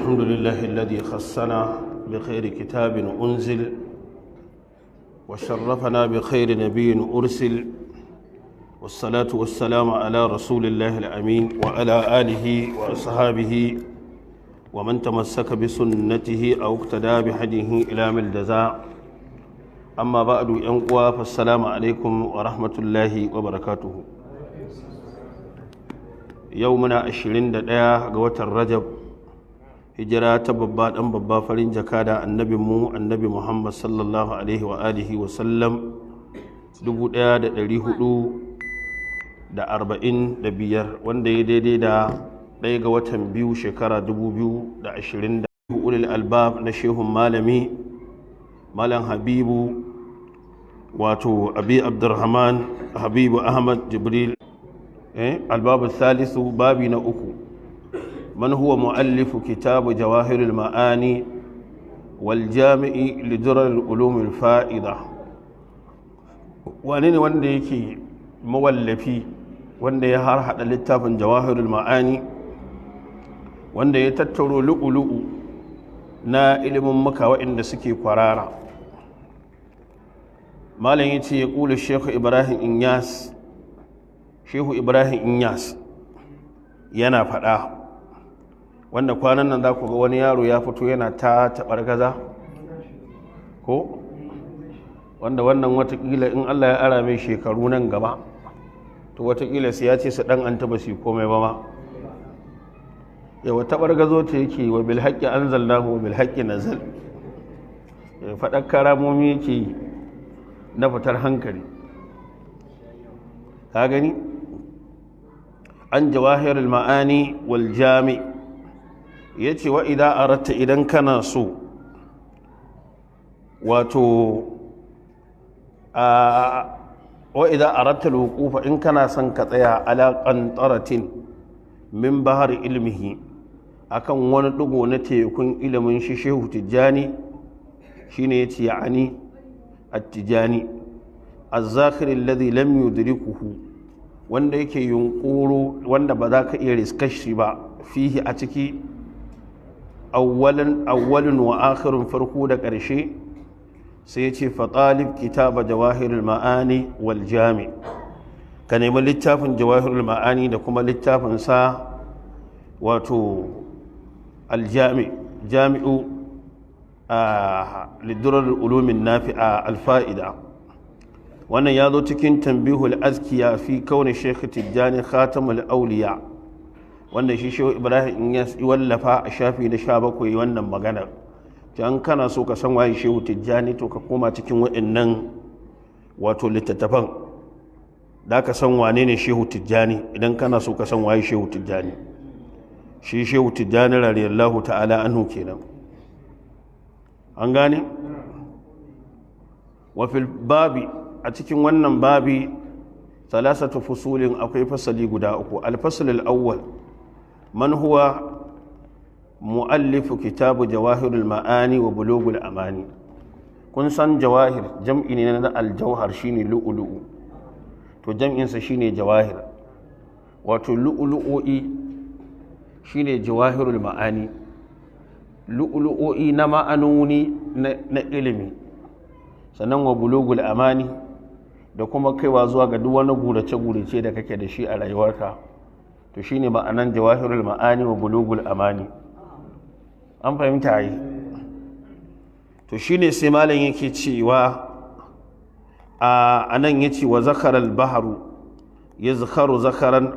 الحمد لله الذي خصنا بخير كتاب أنزل، وشرفنا بخير نبي أرسل، والصلاة والسلام على رسول الله الأمين وعلى آله وأصحابه ومن تمسك بسنته أو اقتدى بهديه إلى الجزاء. أما بعد، ينقوى، فالسلام عليكم ورحمة الله وبركاته. يومنا 21 ga watan Rajab، hijira ta babba dan babba، farin jakada، annabi mu Annabi Muhammad sallallahu alaihi wa alihi wa sallam، 1445، wanda ya daidai da 1 ga watan 2، shekara 2020. Ulil albab na shehun malami Malam Habibu، wato Abi Abdurrahman Habibu Ahmad Jibril. Albabu salisu، babi na uku: من هو مؤلف كتاب جواهر المعاني والجامع لدرر العلوم الفائدة؟ Wane ne wanda yake mawallafi، wanda ya har hada littafin Jawahirul Ma'ani، wanda ya tattaro lu'ulu'u na ilimin muka waɗanda suke kwarara? Malam ya ce: ya ƙula Shehu Ibrahim Inyas. Shehu Ibrahim Inyas yana faɗa, wanda kwanan nan za ku ga wani yaro ya fito yana ta taɓar gaza ko wanda wannan watakila in Allah ya ara mai shekaru nan gaba, to watakila sai ya ce su ɗan an taɓa su komai ba ma. Yawa, taɓar gazo ta yake: wa bil haqqi anzalnahu wa bil haqqi nazal. Faɗar karamomi yake na fitar hankali. Ka gani, an Jawahirul Ma'ani wal Jami, yace: wa idan aratta, idan kana so, wato a wa idan aratta alwuqufa, in kana son ka tsaya ala qantaratin min bahar ilmihi, akan wani digo na tekun ilimin shi Shehu Tijjani, shine yace ya'ani at-Tijani az-zakhir alladhi lam yudrikuhu, wanda yake yunkuro, wanda ba za ka iya riskar shi ba, fihi, a ciki, awwalan awwalun wa akhirun, farko da ƙarshe, sai yace: fa talib kitaba Jawahirul Ma'ani wal Jami, ka nemi littafin Jawahirul Ma'ani da kuma littafin sa, wato aljami, jami'u a lidurar ulumin nafi'a alfa'ida. Wannan ya zo cikin Tambihul Azkiya fi kauni Sheikh Tijjani khatamul auliya، wanda shi Shehu Ibrahim ya wallafa, a shafi na 17. Wannan maganar can, kana so ka san waye Shehu Tijjani, to ka koma cikin waɗannan, wato littattafan, da ka san wane ne Shehu Tijjani. Idan kana so ka san waye Shehu Tijjani, shi Shehu Tijjani radiyallahu ta'ala anhu kenan. An gane? Wa fil babi, a cikin wannan babi، thalathatu fusulin، akwai fasali guda uku. Al-fasl al-awwal: man huwa mu'allifu kitabu Jawahirul Ma'ani wa Bulugul Amani? Kun san jawahir jam'i ne na aljauhar, shine lu'ulu'u. To jam'insa shine jawahir، wato lu'ulu'o'i shine Jawahirul Ma'ani، lu'ulu'o'i na ma'anoni na ilimi. Sannan wa Bulugul Amani، da kuma kaiwa zuwa ga duk wani gurace-gurace da kake da shi a rayuwarka. To shine ma'anan Jawahirul Ma'ani wa Bulugul Amani. An fahimta yi? To shine sai malam yake cewa a nan, yace: wa zakara al-bahru yazkharu zakaran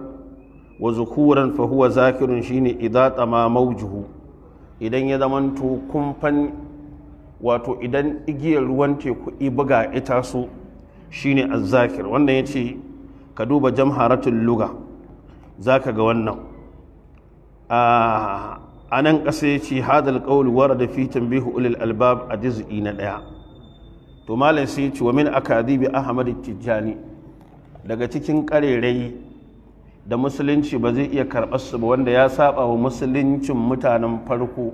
wa zukuran fa huwa zakirun. Shine idza tama mawjuhu، idan ya zamanto kumfan، wato idan igiyar ruwan teku buga ita so, shine azzakir. Wannan yace ka duba Jamharatul Luga، zaka ga wannan. A nan ƙasa ya ce: hadal qawl warada fi Tanbihu Ulil Albab a juz'i na 1. To malam sai ya ce: wa min akadibi Ahmad Tijjani، daga cikin ƙarerai da musulunci ba zai iya karɓar su ba، wanda ya saba wa musuluncin mutanen farko،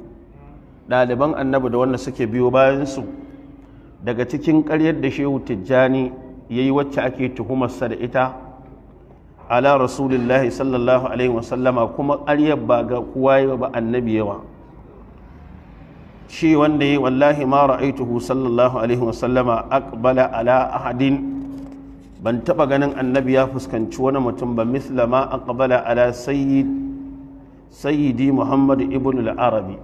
ɗaliban Annabi da wanda suke biyo bayan su، daga cikin ƙaryar da Shehu Tijjani ya yi، wacce ake tuhumarsa da ita ala Rasulillahi sallallahu alaihi wasallama، kuma ƙaryar ba ga kowa ba، Annabi yawa. Shi wanda yi, wallahi ma ra'aituhu sallallahu alaihi wasallama aqbala ala ahadin, ban taba ganin annabi ya fuskanci wani mutum ba, misla ma aqbala ala sayyidi Muhammad ibn al-Arabi,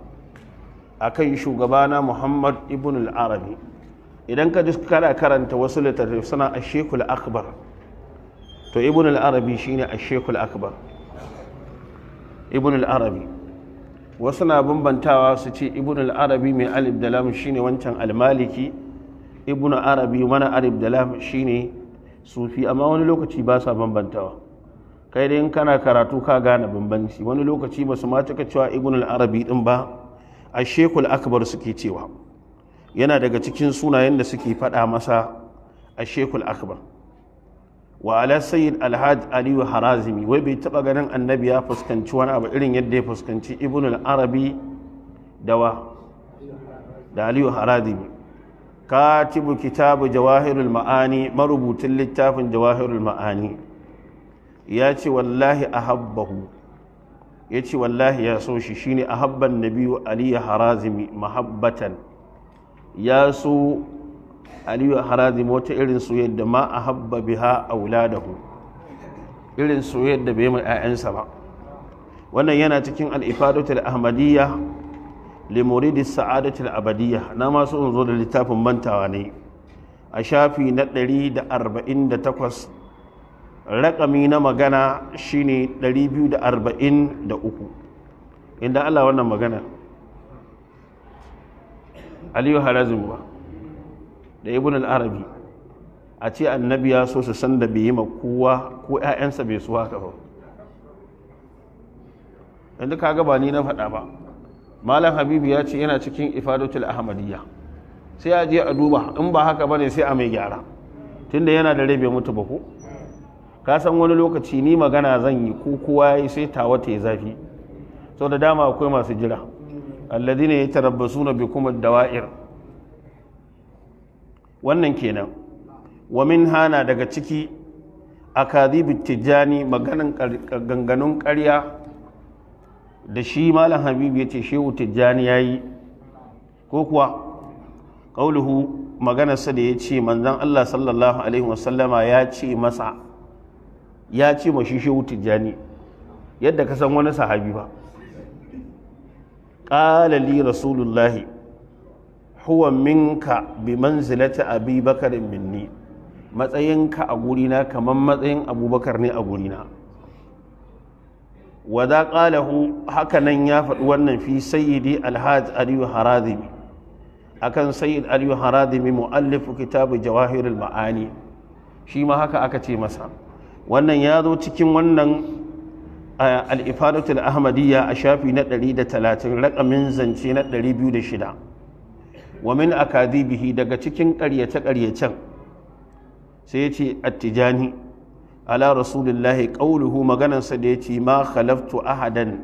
akan shugabana Muhammad ibn al-Arabi. Idan ka ji kana karanta wasu littattafai suna Ashekul Akbar, to Ibn al-Arabi shine Ashekul Akbar. Ibn al-Arabi, wasu na bambantawa su ce Ibn al-Arabi mai alif da lam shine wancan al-Maliki, Ibn Arabi mana alif da lam shine sufi, amma wani lokaci ba sa bambantawa. Kai dai in kana karatu ka gane bambanci. Wani lokaci ba su ma cika cewa Ibn al-Arabi din ba, Ashekul Akbar suke cewa. Yana daga cikin sunayen da suke faɗa masa, Ashekul Akbar. Wa ala Sayyid Alhaj Aliyu Harazimi, wai bai taɓa ganin annabi ya fuskanci wani abu irin yadda ya fuskanci Ibn al-Arabi dawa da Aliyu Harazimi, katibu kitabu Jawahirul Ma'ani, marubutin littafin Jawahirul Ma'ani. Ya ce wallahi ahabbahu, ya ce wallahi ya so shi, shine ahabban nabiyu Aliyu Harazimi mahabbatan, ya so Aliyu Harazimi wata irin soyayya da ma ahabba biha auladahu, irin soyayya da bai mai 'ya'yansa ba. Wannan yana cikin Al-Ifadatul Ahmadiyya li Muridi Sa'adatul Abadiyya. Na masu in zo da littafin, mantawa ne. A shafi na 148, rakami na magana shine 243. Inda Allah wannan magana Aliyu Harazim ba da Ibn al-Arabi, a ce annabi ya so su san da bai yi ma kowa ko 'ya'yansa bai su haka ba. Yanzu ka ba ni na faɗa ba, Malam Habibu ya ce yana cikin Ifadatul Ahmadiyya. Sai a je a duba, in ba haka bane sai a mai gyara, tunda yana da rabe mutu ba. Ko ka san wani lokaci ni magana zan yi ko kowa yayi sai tawa ta yi zafi. Sau da dama akwai masu jira, alladhina yatarabbasuna bikum ad-dawa'ir. Wannan kenan. Wa min hana, daga ciki akadhibit Tijani, maganan ganganun ƙarya da shi Malam Habibu yace Shehu Tijani yayi, ko kuwa qauluhu, maganarsa da yace manzon Allah sallallahu alaihi wasallama ya ce masa, ya ce ma shi Shehu Tijani, yadda ka san wani sahabi ba, qala li rasulullahi huwa minka bi manzilati Abi Bakarin minni, matsayinka a gurina kamar matsayin Abubakar ne a gurina. Wada qalahu, haka nan ya faɗi wannan fi Sayyidi Alhaj Aliyu Harazimi, akan Sayyid Aliyu Harazimi, mu'allifu kitabu Jawahirul Ma'ani, shi ma haka aka ce masa. Wannan ya zo cikin wannan Al-Ifadatul Ahmadiyya a shafi na 130, rakamin zance na 206. Wa min akadibihi, daga cikin ƙaryace-ƙaryacen sai ya ce Attijani ala Rasulillahi ƙauluhu, maganarsa da ya ce ma khalaftu ahadan,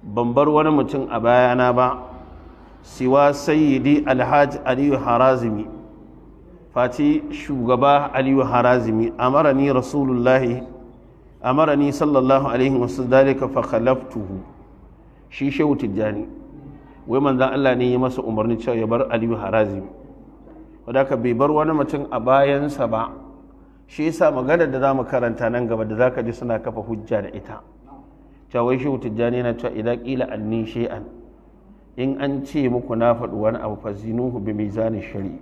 ban bar wani mutum a bayana ba, siwa Sayyidi Alhaj Aliyu Harazimi, fati shugaba Aliyu Harazimi, amarani Rasulullahi, amarani sallallahu alaihi wasu dalika fa khalaftuhu. Shi Shehu Tijjani wai manzan Allah ne ya masa umarni cewa ya bar Aliyu Harazimi, wadda bai bar wani mutum a bayansa ba. Shi yasa maganar da zamu karanta nan gaba da zaka ji suna kafa hujja da ita, cewa wai Shehu Tijjani yana cewa idan qila anni shay'an, in an ce muku na faɗi wani abu, fa zinuhu bi mizanin shari'i,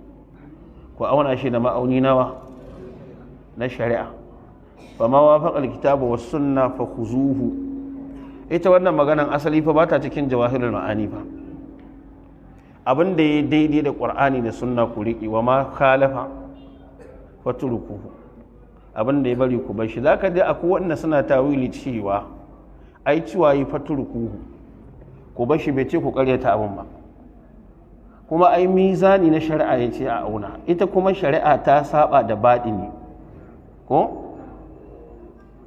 ku auna shi da ma'auni nawa na shari'a, fa ma wafaqa alkitabu was sunna fa khuzuhu. Ita wannan maganan asali fa bata cikin Jawahirul Ma'ani fa. Abin da ya daidai da Qur'ani da sunna ku riƙe, wa ma khalafa fatrukuhu, abin da ya bari ku bar shi. Zaka ji akwai wanda suna tawili cewa ai cewa yi fatrukuhu, ku bar shi, bai ce ku karyata abin ba. Kuma ai mizani na shari'a ya ce a auna, ita kuma shari'a ta saba da baɗini, ko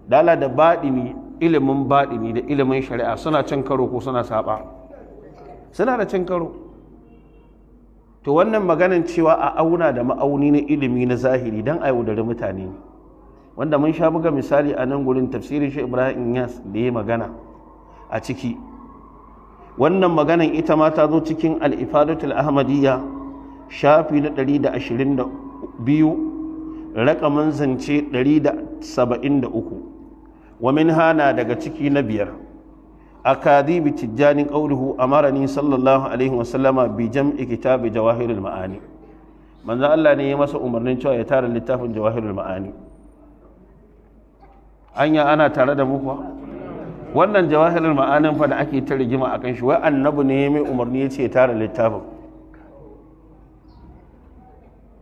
dala da baɗini. Ilimin baɗini da ilimin shari'a suna cin karo ko suna saba? Suna da cin karo. To wannan maganan cewa a auna da ma'auni na ilimi na zahiri don a yaudari mutane ne, wanda mun sha buga misali a nan gurin tafsirin shi Ibrahim Yas da ya magana a ciki. Wannan maganan ita ma ta zo cikin Al-Ifadatul Ahmadiyya, shafi na 122, rakamin zance 173. Wa min hana, daga ciki na biyar, أكاذيب التجاني قوله أمرني صلى الله عليه وسلم بجمع كتاب جواهر المعاني. Manzo Allah ne ya masa umarnin cewa ya tara littafin Jawahirul Ma'ani. Anya ana tare da mu kuwa? Wannan Jawahirul Ma'anin fa da ake ta rigima akan shi, wai Annabi ne ya mai umarni ya ce ya tara littafin.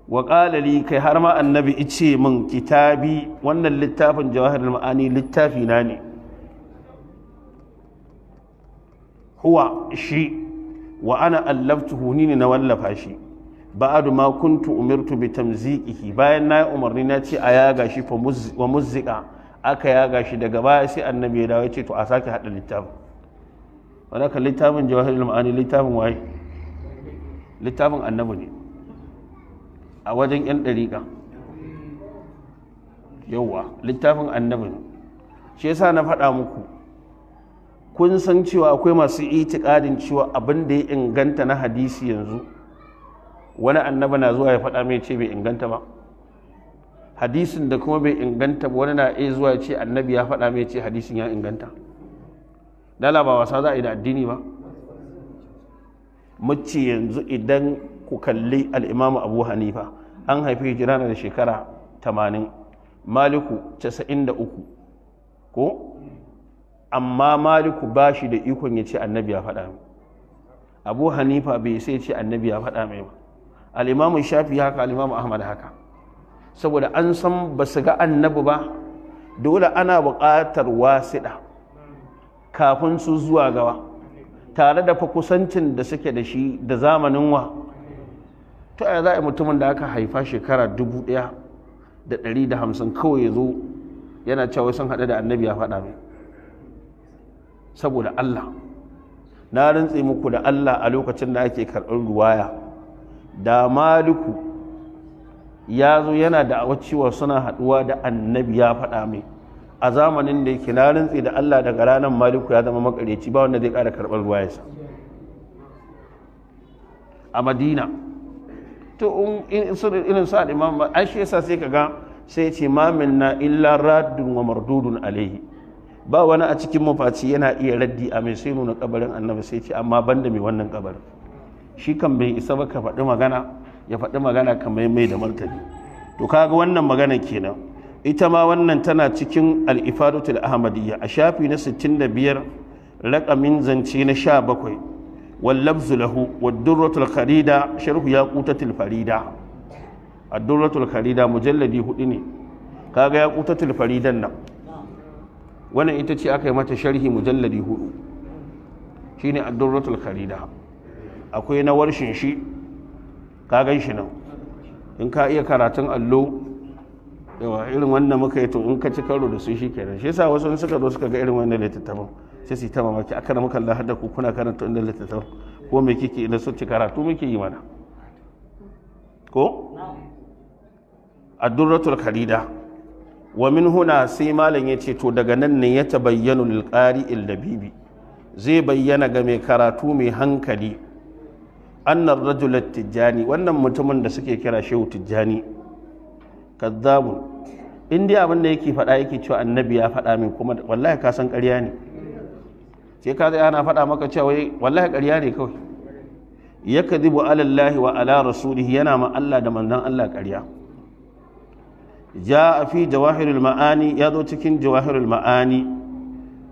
Wa qala li, kai, har ma Annabi ice min, كتابي, wannan littafin Jawahirul Ma'ani littafi na ne, هو shi, وأنا ألفته, ni ne na wallafa shi, بعد ما كنت أمرت بتمزيقه, bayan na yi umarni na ce a yaga shi, ومزق, aka yaga shi. Daga baya sai Annabi ya dawo ya ce to a sake hada littafin. Wadaka littafin Jawahirul Ma'ani littafin waye? Littafin Annabi ne a wajen yan ɗariƙa. Yauwa, littafin Annabi ne. Shi yasa na faɗa muku, kun san cewa akwai masu itikadin cewa abin da ya inganta na hadisi yanzu, wani Annabi na zuwa ya faɗa mai ce bai inganta ba. Hadisin da kuma bai inganta ba, wani na iya zuwa ya ce Annabi ya faɗa mai ce hadisin ya inganta. Dala ba wasa za a yi da addini ba. Mace yanzu idan ku kalli Al'imamu Abu Hanifa, an haifi hijira da shekara 80, Maliku 93 ko? Amma Maliku ba shi da ikon ya ce Annabi ya faɗa mai. Abu Hanifa bai sai ce Annabi ya faɗa mai ba. Al'imamu Shafi haka, Al'imamu Ahmad haka. Saboda an san ba su ga Annabi ba, dole ana buƙatar wasiɗa kafin su zuwa gawa, tare da fa kusancin da suke da shi da zamanin wa. Ta yaya za a yi mutumin da aka haifa shekara 1150 kawai ya zo yana cewa sun haɗu da Annabi ya faɗa mai? Saboda Allah, na rantse muku da Allah, a lokacin da ake karɓar ruwaya, da Maliku ya zo yana da cewa suna haɗuwa da Annabi ya faɗa mai a zamanin da yake, na rantse da Allah, daga ranar Maliku ya zama makareci, ba wanda zai ƙara karɓar ruwayarsa a Madina. To irin sa Imam an shi yasa sai kaga sai ya ce ما منا إلا راد ومردود عليه. Ba wani a cikin mafaci yana iya raddi a mai, sai nuna kabarin Annabi, sai ce amma banda mai wannan kabarin, shi kan bai isa ba ka faɗi magana, ya faɗi magana kamar mai da martani. To kaga wannan magana kenan. Ita ma wannan tana cikin Al-Ifadatul Ahmadiyya a shafi na 65, rakamin zance na 17. واللفظ له. والدرة الخريدة شرح ياقوتة الفريدة. الدرة الخريدة mujalladi hudu ne. Kaga Yaƙutatul Faridan nan, wannan ita ce aka yi mata sharhi mujalladi hudu, shine Ad-Durratul Kharida. Akwai na warshin shi, ka gan shi nan. In ka iya karatun allo, yawa irin wannan muka yi, to in ka ci karo da su shi kenan. Shi yasa wasu suka zo suka ga irin wannan littattafan sai su yi ta mamaki, aka na muka Allah da ku kuna karanta inda littattafan ko me kike idan sun ci karatu muke yi mana ko. Ad-Durratul Kharida. ومن هنا, sai malam ya ce to daga nan ne يتبين للقارئ اللبيب, zai bayyana ga mai karatu mai hankali, أن الرجل التجاني, wannan mutumin da suke kira Shehu Tijjani, كذاب. In dai abin da yake faɗa, yake cewa Annabi ya faɗa min, kuma wallahi ka san ƙarya ne. Sai ka zai ana faɗa maka cewa wallahi ƙarya ne kawai. يكذب على الله وعلى رسوله, yana ma Allah da manzon Allah ƙarya. جاء في جواهر المعاني, ya zo cikin Jawahirul Ma'ani.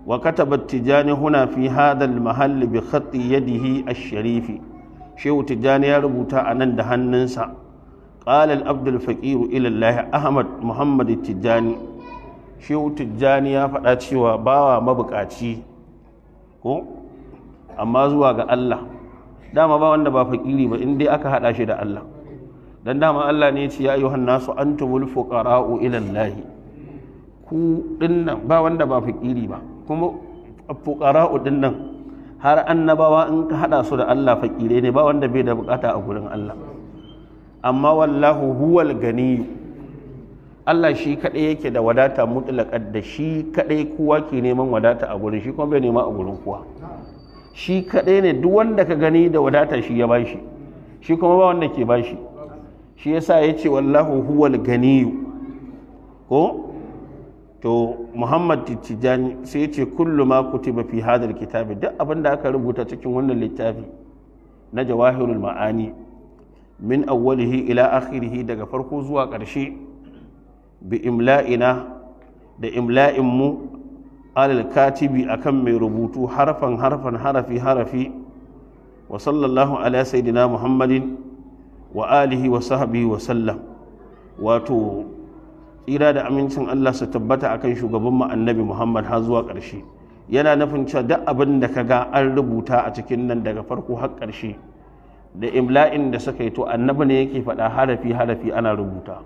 وكتب التجاني هنا في هذا المحل بخط يده الشريف, Shehu Tijjani ya rubuta a nan da hannunsa: قال العبد الفقير إلى الله أحمد محمد التجاني. Shehu Tijjani ya faɗa cewa bawa mabukaci ko amma zuwa ga Allah. Dama ba wanda ba fakiri ba in dai aka haɗa shi da Allah, dan dama Allah ne ya ce يا أيها الناس أنتم الفقراء إلى الله. Ku dinnan ba wanda ba fakiri ba, kuma fuqara'u dinnan har annabawa in ka hada su da Allah fakire ne, ba wanda bai da bukata a gurin Allah. Amma والله هو الغني, Allah shi kaɗai yake da wadata mutlaƙar da shi kaɗai kowa ke neman wadata a gurin shi, kuma bai nema a gurin kowa. Shi kaɗai ne duk wanda ka gani da wadata shi ya bashi, shi kuma ba wanda ke bashi. Shi yasa ya ce wallahu huwal ganiyu. Ko to Muhammad Tijjani sai ya ce kullu ma kutiba fi hadal kitabi, duk abin da aka rubuta cikin wannan littafi na Jawahirul Ma'ani, min awwalihi ila akhirihi, daga farko zuwa ƙarshe, bi imla'ina, da imla'in mu, alal katibi, akan mai rubutu, harfan harfan, harafi harafi, wa sallallahu ala sayyidina Muhammadin wa alihi wa sahbihi wa sallam, wato tsira da amincin Allah su tabbata akan shugaban mu Annabi Muhammad har zuwa ƙarshe. Yana nufin cewa duk abin da ka ga an rubuta a cikin nan daga farko har ƙarshe da imla'in da suka yi, to Annabi ne yake faɗa harafi harafi ana rubuta,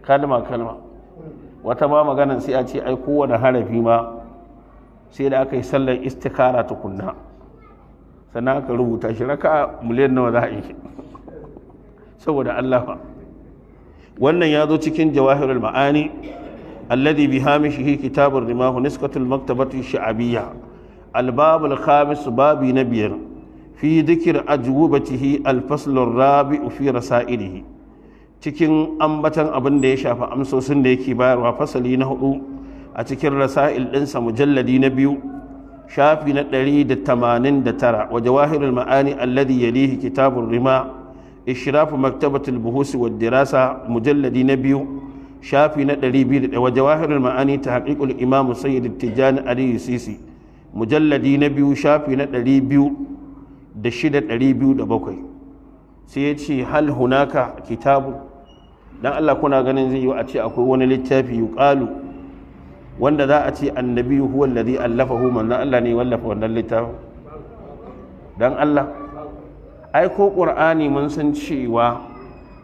kalma kalma. Wata ma maganan sai a ce ai kowane harafi ma sai da aka yi sallar istikara tukunna sannan aka rubuta shi. Raka miliyan nawa za a yi saboda Allah fa? Wannan ya zo cikin Jawahirul Ma'ani alladhi bi hamishihi kitabur rimahu, niskatul maktabati sha'abiyya. Al-bab al-khamis, babi na biyar, fi dhikr ajwubatihi, al-fasl ar-rabi' fi rasailihi, cikin ambatan abin da ya shafi amsosin da yake bayarwa, fasali na hudu a cikin rasail ɗinsa, mujalladi na biyu, shafi na 189. Wa Jawahirul Ma'ani alladhi yalihi kitabur rima, ishrafu maktabatul buhusi wad dirasa, mujalladi na biyu, shafi na 201. Wa Jawahirul Ma'ani tahqiqul Imam Sayyid Tijani Ali Sisi, mujalladi na biyu, shafi na 206, 207. Sai ya ce hal hunaka kitabu, dan Allah kuna ganin zai yi a ce akwai wani littafi, yuqalu, wanda za a ce annabi huwa alladhi allafahu, manzon Allah ne wallafa wannan littafin? Dan Allah, ai ko Qur'ani mun san cewa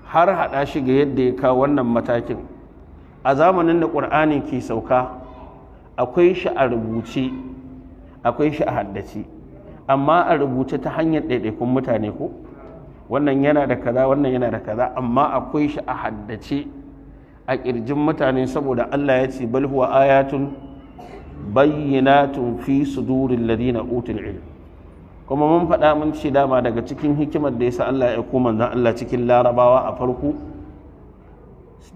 har hada shi ga yadda ya kawo wannan matakin, a zamanin da Qur'ani ke sauka akwai shi a rubuce, akwai shi a haddace, amma a rubuce ta hanyar ɗaiɗaikun mutane, ko wannan yana da kaza, wannan yana da kaza, amma akwai shi a haddace a ƙirjin mutane, saboda Allah ya ce bal huwa ayatun bayyinatun fi suduril ladina utul ilm. Kuma mun faɗa mun ce dama daga cikin hikimar da yasa Allah ya aiko manzon Allah cikin Larabawa a farko,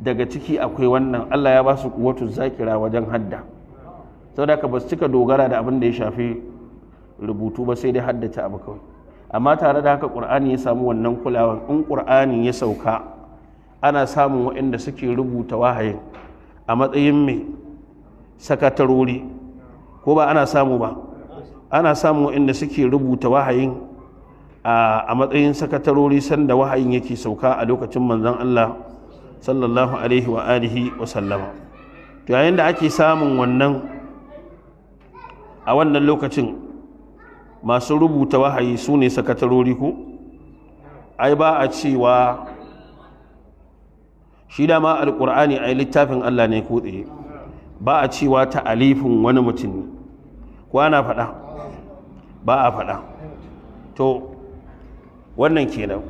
daga ciki akwai wannan. Allah ya ba su quwwatu zakira wajen hadda, saboda haka ba su cika dogara da abin da ya shafi rubutu ba, sai dai haddace abu kawai. Amma tare da haka Ƙur'ani ya samu wannan kulawan. In Ƙur'ani ya sauka, ana samun waɗanda suke rubuta wahayin a matsayin mai sakatarori, ko ba ana samu ba? Ana samun waɗanda suke rubuta wahayin a matsayin sakatarori sanda wahayin yake sauka a lokacin manzon Allah sallallahu alaihi wa alihi wa sallama. To yayin da ake samun wannan a wannan lokacin, masu rubuta wahayi su ne sakatarori, ko ai ba a cewa shi dama Alƙur'ani ai littafin Allah ne ko tsaye, ba a cewa ta alifin wani mutum ne, ko ana faɗa? Ba a faɗa. To wannan kenan.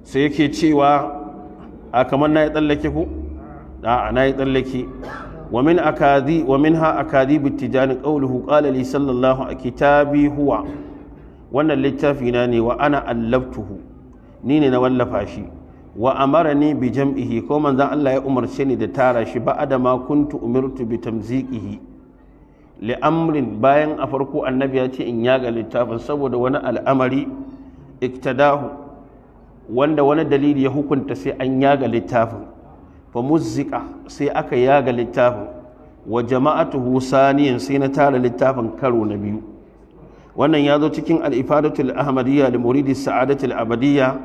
Sai yake cewa a kamar na yi tsallake ku, a na yi tsallake. ومن أكاذي ومنها أكاذيب التجاني قوله قال لي صلى الله كتابي هو، wannan littafi na ne, wa ana allaftuhu, ni ne na wallafa shi, wa amarani bi jam'ihi, ko manzon Allah ya umarce ni da tara shi, ba'ada ma kuntu umirtu bi tamziqihi li amrin, bayan a farko Annabi ya ce in yaga littafin saboda wani al'amari iktadahu, wanda wani dalili ya hukunta sai an yaga littafin. Fa muzzika, sai aka yaga littafin, wa jama'atuhu saniyan, sai na tara littafin karo na biyu. Wannan ya zo cikin Al-Ifadatul Ahmadiyya li Muridi Sa'adatul Abadiyya,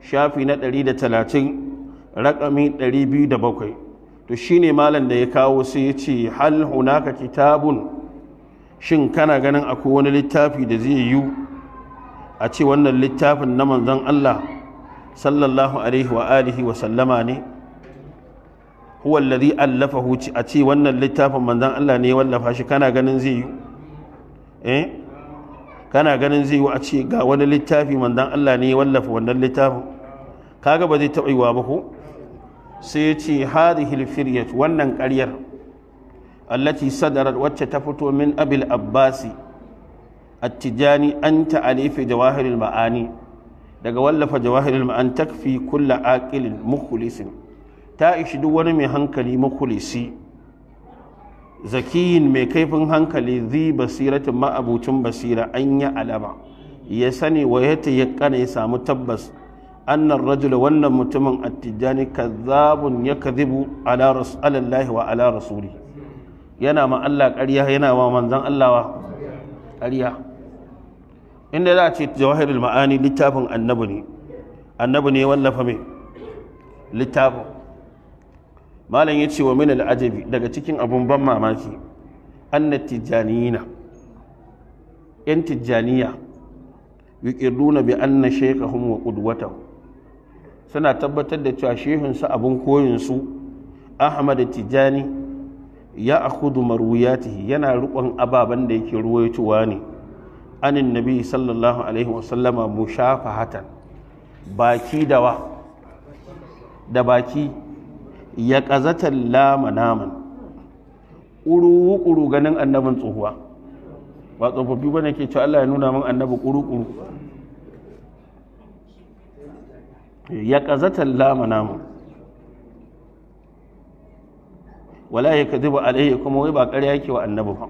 shafi na 130, rakami 207. To shine malam da ya kawo sai ya ce hal hunaka kitabun, shin kana ganin akwai wani littafi da zai yi a ce wannan littafin na manzon Allah sallallahu alaihi wa alihi wa sallama ne, huwa alladhi allafahu, a ce wannan littafin manzon Allah ne ya wallafa shi? Kana ganin zai yi? Eh, kana ganin zai yi a ce ga wani littafi manzon Allah ne ya wallafa wannan littafin? Kaga ba zai taɓa yiwa ba, ko? Sai ya ce hadhihi alfiryat, wannan ƙaryar, Allati sadarat, wacce ta fito, min Abil Abbasi At-Tijani an ta'alifi Jawahirul Ma'ani, daga wallafa Jawahirul Ma'ani, takfi kulla aqilin mukhlisin, ta ishi duk wani mai hankali mukhlisi, zakiyin, mai kaifin hankali, zi basiratin, ma'abucin basira, an yi alama, ya sani, wa ya tayakkana, ya samu tabbas, annan rajula, wannan mutumin, Attijani, kazzabun, ya kadhibu ala rasulillahi wa ala rasuli, yana ma Allah ƙarya, yana wa manzon Allah ƙarya. Inda za a ce Jawahirul Ma'ani littafin Annabi ne, Annabi ne wallafa mai littafin. Malam ya ce wa min al'ajabi, daga cikin abun ban mamaki, anna Tijjaniyina, yan Tijjaniya, yuqirruna bi anna shaykhahum wa qudwatahum, suna tabbatar da cewa shehunsu, abun koyinsu, Ahmad Tijjani, ya akhudhu marwiyatihi, yana riƙon ababen da yake ruwaitowa ne, anin Nabi sallallahu alaihi wasallama mushafahatan, baki dawa da baki, ya ƙazatan lama naman, ƙuru-ƙuru ganin Annabin tsohuwa. Ba tsofaffi ba ne ke cewa Allah ya nuna min Annabi ƙuru-ƙuru? Ya ƙazatan lama naman, wala ya kadibu alaihi, kuma wai ba ƙarya yake wa Annabi ba.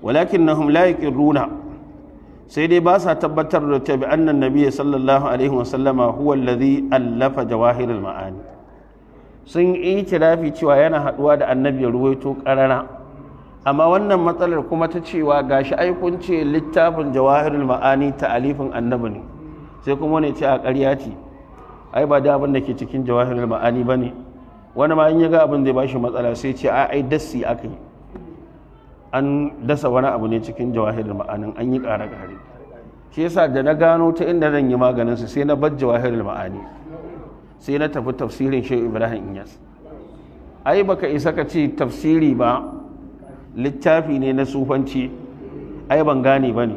Walakin nahum la yuqirruna, sai dai ba sa tabbatar da ta bi annan Nabiyyi sallallahu alaihi wasallama huwa alladhi allafa Jawahirul Ma'ani. Sun yi itirafi cewa yana haɗuwa da Annabi ya ruwaito ƙarara, amma wannan matsalar kuma ta cewa gashi ai kun ce littafin Jawahirul Ma'ani ta'alifin Annabi ne, sai kuma ne ce a ƙarya ce, ai ba da abin da ke cikin Jawahirul Ma'ani ba ne. Wani ma in ya ga abin zai ba shi matsala sai ce ai dassi aka yi, an dasa wani abu ne cikin Jawahirul Ma'anin, an yi ƙare-ƙare. Shi yasa da na gano ta inda zan yi maganin su, sai na bar Jawahirul Ma'ani, sai na tafi tafsirin Shehu Ibrahim Inyas. Ai baka isa ka ce tafsiri ba littafi ne na sufanci, ai ban gane ba ne.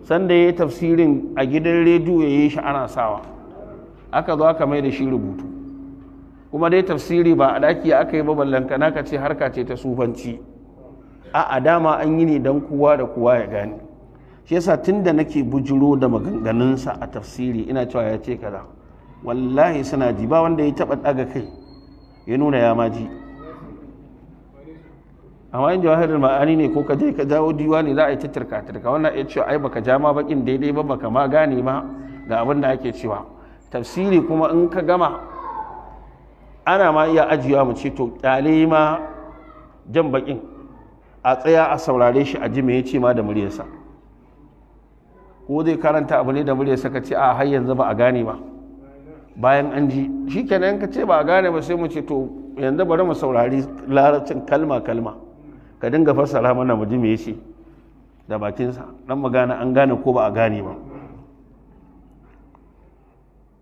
Sanda ya yi tafsirin a gidan rediyo ya yi shi ana sawa, aka zo aka mai da shi rubutu. Kuma dai tafsiri ba a daki aka yi ba, ballankana ka ce harka ce ta sufanci. A dama an yi ne don kowa da kowa ya gane. Shi yasa tun da nake bujuro da maganganunsa a tafsiri, ina cewa ya ce kaza, wallahi suna ji, ba wanda ya taɓa ɗaga kai ya nuna ya maji. Amma in Jawahirul Ma'ani ne ko ka je ka jawo diwani, za a yi ta turka turka. Wannan ya ce ai baka ja ma bakin daidai ba, baka ma gane ma ga abin da ake cewa. Tafsiri kuma in ka gama, ana ma iya ajiyewa, mu ce to kyale ma jan bakin, a tsaya a saurare shi a ji me ya ce ma da muryarsa, ko zai karanta abu ne da muryarsa. Ka ce a har yanzu ba a gane ba bayan an ji shi kenan. Ka ce ba a gane ba, sai mu ce to yanzu bari mu saurari Larabcin kalma kalma, ka dinga fassara mana mu ji me yace da bakinsa, dan mu gane an gane ko ba a gane ba.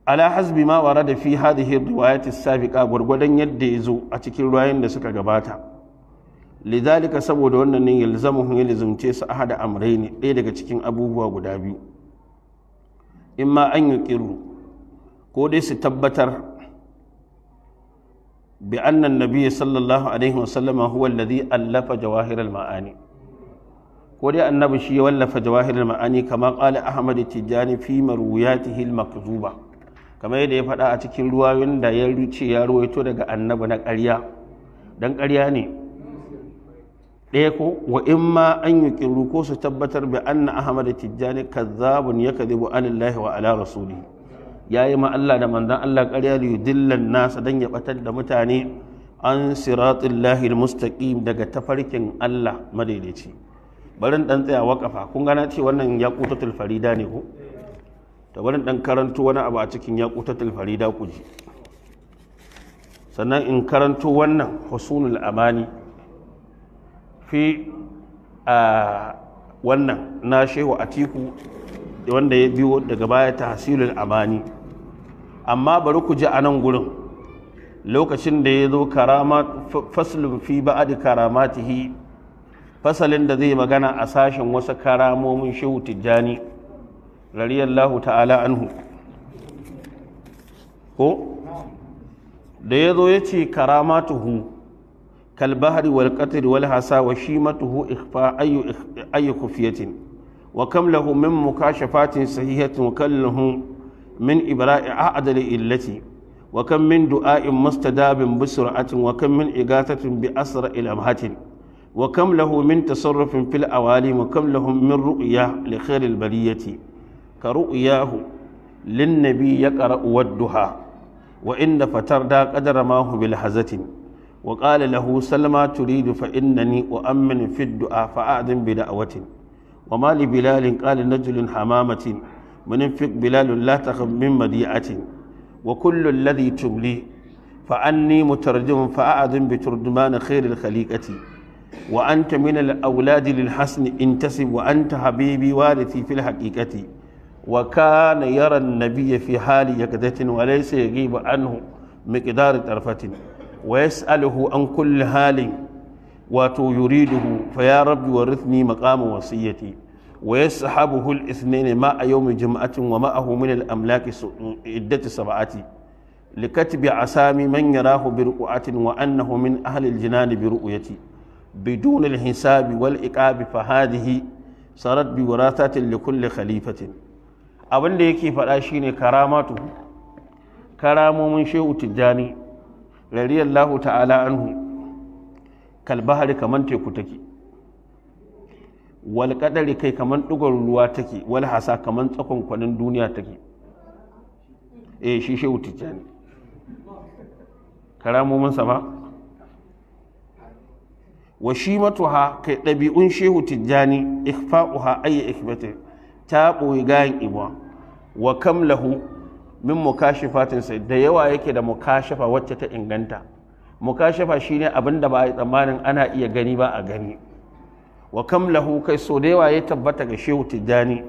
Ala hasbi ma warada fi hadhihi riwayat as-sabiqa, gurgudan yadda yazo a cikin ruwayoyin da suka gabata. Lidhalika, saboda wannan ne, yalzamuhum, yalzumce su, ahada amrayni, ɗaya daga cikin abubuwa guda biyu: imma an yuqiru, ko dai su tabbatar, bi anna an-nabiy sallallahu alaihi wasallam huwa alladhi allafa Jawahir al-Ma'ani, ko dai Annabi shi ya wallafa Jawahir al-Ma'ani, kama qala Ahmad Tijani fi marwiyatihi al-makzuba, kamar yadda ya faɗa a cikin ruwayoyin da ya ruce ya ruwaito daga Annabi na ƙarya, dan ƙarya ne. Ɗaya ko wa imma an yuqiru, ko su tabbatar, bi anna Ahmad Tijani kazzabun, yakdhibu alallahi wa ala rasulihi, yayi ma Allah da manzon Allah ƙarya, li yudillan nasa, dan ya batar da mutane, an siratillahi almustaqim, daga tafarkin Allah madaidaici. Bari dan tsaya waƙafa. Kun gana ce wannan Yaqutatul Farida ne ko? To bari dan karanto wani abu a cikin Yaqutatul Farida ku ji, sannan in karanto wannan Husunul Amani fi a wannan na Shehu Atiku wanda ya biyo daga baya, Tahsilul Amani. Amma bari ku ji a nan gurin lokacin da ya zo karama, faslun fi ba'd karamatihi, fasalin da zai magana a sashen wasu karamomin Shehu Tijjani radiyallahu ta'ala anhu. Ko da ya zo ya ce karamatuhu, Kal bahri wal qatr wal hasa wa shimatuhu ikhfa ayu khufiyatin. Wa kam lahu min mukashafatin sahihatin, wa kam lahu min ibra'i a'dal illati. Wa kam min du'a'in mustadabin bisur'atin, wa kam min igathatin bi asra ilamhatin. Wa kam lahu min tasarrufin fil awalim, wa kam lahu min ru'ya li khairil bariyati, ka ru'yahu lin nabi yaqra'u wad-duha wa inda fatarda qadara ma hu bil hazatin. Wa qala lahu salma turidu, fa innani u'amminu fi du'a fa'adin bi da'watin. Wa ma li bilal qala najlun hamamatin min fiq bilal la takhaf min madi'atin. Wa kullu alladhi tumli fa anni mutarjim, fa'adin bi turjuman khair al khaliqati. Wa anta min al awlad lil hasn intasib, wa anta habibi warithi fil haqiqati. Wa kana yara an-nabiy fi hali yakdatin, wa laysa yaghibu anhu miqdar tarfatin, wa yas'aluhu an kulli halin wato yuriduhu, fa ya rabbi warithni maqama wasiyati. Wa yashabuhu al-ithnain ma yawm jum'atin, wa ma'ahu min al-amlaki iddati sab'ati, likatbi asami man yarahu bi ru'atin, wa annahu min ahli al-jinan bi ru'yati bidun al-hisabi wal iqabi, fa hadhihi sarat bi warathatin li kulli khalifatin. Abin da yake faɗa shine karamatu, karamomin Shehu Tijjani radiyallahu ta'ala anhu, kalbahari, kaman teku take, wal qadari, kai kaman dugon ruwa take, wal hasa, kaman tsakon kwanin duniya take. Eh, shi Shehu Tijjani karamomin sa ba wa shimatuha, kai ɗabi'un Shehu Tijjani, ikhfa'uha ay ikhbati, ta ɓoyi gayan ibuwa. Wa kam lahu min mukashifatin, sai da yawa yake da mukashafa wacce ta inganta. Mukashafa shine abin da ba a yi tsammanin ana iya gani ba a gani. Wa kam lahu, kai so da yawa ya tabbata ga Shehu Tijjani,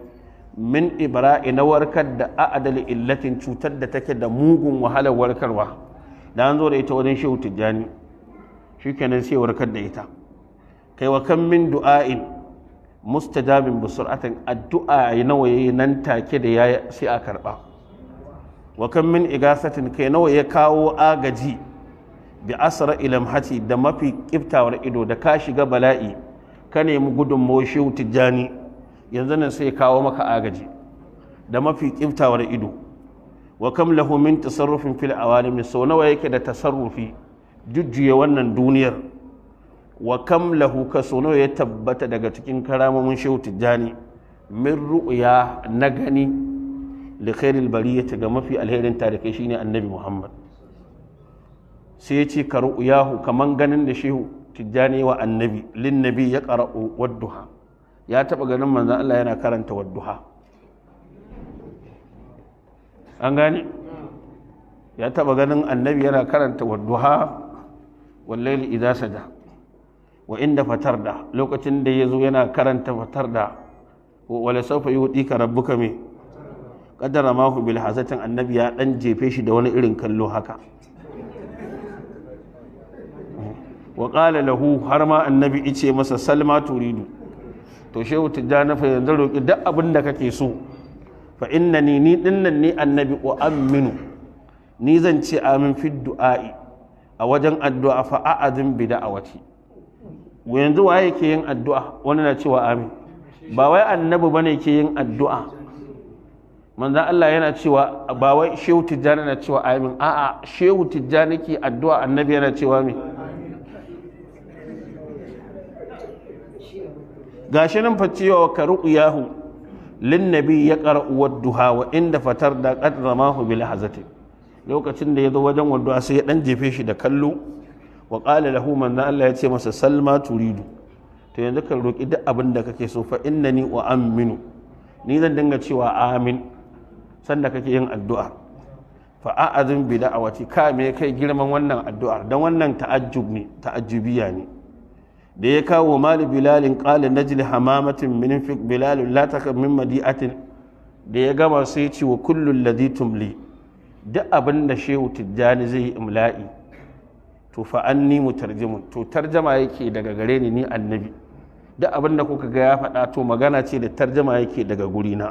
min ibra'i, na warkar da a'adali illatin, cutar da take da mugun wahalar warkarwa, da an zo da ita wajen Shehu Tijjani, shikenan sai warkar da ita. Kai, wa kam min du'a'in mustajabin bi sur'atin, addu'a nawa yayi nan take da yayi sai a karba. Wa kam min igasatin, kai nawa ya kawo agaji, bi asra ilamhati, da mafi kiftawar ido, da ka shiga bala'i ka nemi gudunmawar Shehu Tijjani, yanzu nan sai kawo maka agaji da mafi kiftawar ido. Wa kam lahu min tasarrufin fil awalimi, sau nawa yake da tasarrufi, jujjuya wannan duniyar. Wa kam lahu, ka sau nawa ya tabbata daga cikin karamomin Shehu Tijjani, min ru'ya, na gani, li khairil bariyati, ga mafi alherin tarikai, shine Annabi Muhammad. Sai ya ce ka ru'yahu, kaman ganin da Shehu Tijjani wa Annabi, lin nabi ya qara'u wadduha, ya taba ganin manzon Allah yana karanta wadduha. An gane, ya taba ganin Annabi yana karanta wadduha wallaili idza saja. Wa inda fatarda, lokacin da yazo yana karanta fatarda, wala sawfa yu'tika rabbuka me qadara ma hu bil hazatin, Annabi ya dan jefe shi da wani irin kallo haka. Wa qala lahu, har ma Annabi ice masa salma turidu, to Shehu Tijjani fa yanzu roki duk abin da kake so, fa innani, ni dinnan ni Annabi, wa aminu, ni zan ce amin, fi du'a'i, a wajen addu'a, fa a'azin bi da'awati. Yanzu waye ke yin addu'a wani na cewa amin? Ba wai Annabi bane ke yin addu'a manzon Allah yana cewa, ba wai Shehu Tijjani na cewa amin. A'a, Shehu Tijjani ke addu'a, Annabi yana cewa me? Gashi nan fa cewa ka ru'yahu lin nabi ya qara'u wadduha wa inda fatar da qad ramahu bil hazati, lokacin da ya zo wajen wadduha sai ya dan jefe shi da kallo. Wa qala lahu, manzo Allah ya ce masa salma turidu, to yanzu ka roki duk abin da kake so, fa innani wa aminu, ni zan dinga cewa amin sanda kake yin addu'a, fa a'azin bi da'awati. Ka me kai girman wannan addu'ar? Dan wannan ta'ajjub ne, ta'ajjubiya ne da ya kawo. Mali bilalin qala najli hamamatin min fiq bilal la takab min madi'atin. Da ya gama sai ce wa kullu alladhi tumli, duk abin da Shehu Tijjani zai yi imla'i, to fa anni mutarjimun, to tarjama yake daga gare ni, ni Annabi. Duk abin da kuka ga ya faɗa, to magana ce da tarjama yake daga gurina.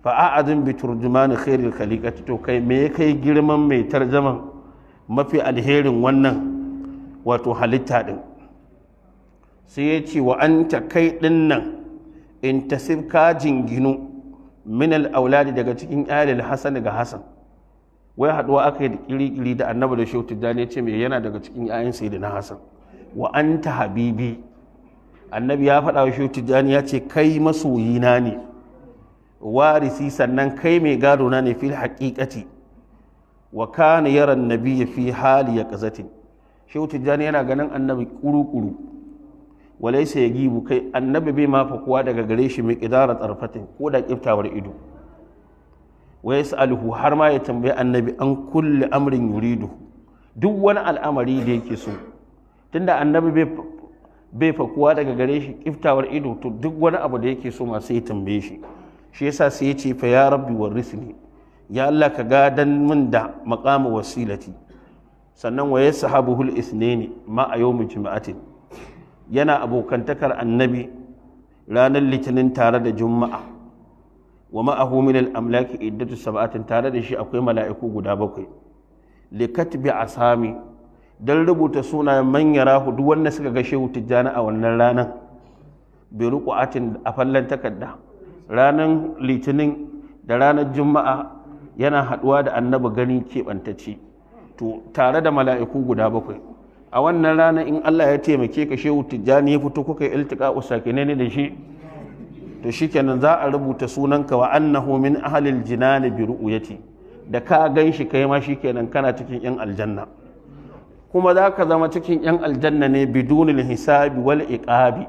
Fa a'adun bi turjumani khairil khaliqati, to kai me kai girman mai tarjaman mafi alherin wannan wato halitta din? Sai ya ce wa anta, kai din nan, in tasib, ka jinginu, min al-auladi, daga cikin iyalil Hasan, ga Hasan. Wai haduwa aka yi da kiri-kiri da Annabi da Shehu Tijjani, ya ce mai yana daga cikin 'ya'yan Sayyidina Hasan. Wa anta habibi, Annabi ya faɗa wa Shehu Tijjani, ya ce kai masoyina ne, warisi, sannan kai mai gado na ne fil haqiqati. Wa kana yara annabiyya fi hali yaqzatin, Shehu Tijjani yana ganin Annabi kuru-kuru. Walaysa yagibu, kai, Annabi bai ma fakuwa daga gare shi mai qidara tsarfatin, ko da kiftawar ido. Wa yas'aluhu, har ma ya tambayi Annabi, an kulli amrin yuridu, duk wani al'amari da yake so. Tunda Annabi bai fakuwa daga gare shi kiftawar ido, to duk wani abu da yake so ma sai ya tambaye shi. Shi yasa sai ya ce fa ya rabbi warrisni, ya Allah, ka gadan min da maqama wasilati. Sannan wa yashabuhul isnaini ma a yawmi juma'atin, yana abokantakar Annabi ranar Litinin tare da Juma'a. Wa ma'ahu min al-amlaki iddatu sab'atin, tare da shi akwai mala'iku guda bakwai, likatbi asami, dan rubuta sunayen man yarahu, duk wanda suka ga Shehu Tijjani a wannan ranar, bi ruqatin, a fallan takarda. Ranar Litinin da ranar Juma'a yana haduwa da Annabi gani keɓantacce, to tare da mala'iku guda bakwai. A wannan rana in Allah ya taimake ka Shehu Tijjani ya fito, kuka yi iltika usakine ne da shi, to shikenan, za a rubuta sunanka wa annahu min ahlil jinani bi ru'yati. Da ka gan shi, kai ma shikenan kana cikin yan aljanna. Kuma za ka zama cikin yan aljanna ne bidunil hisabi wal iqabi,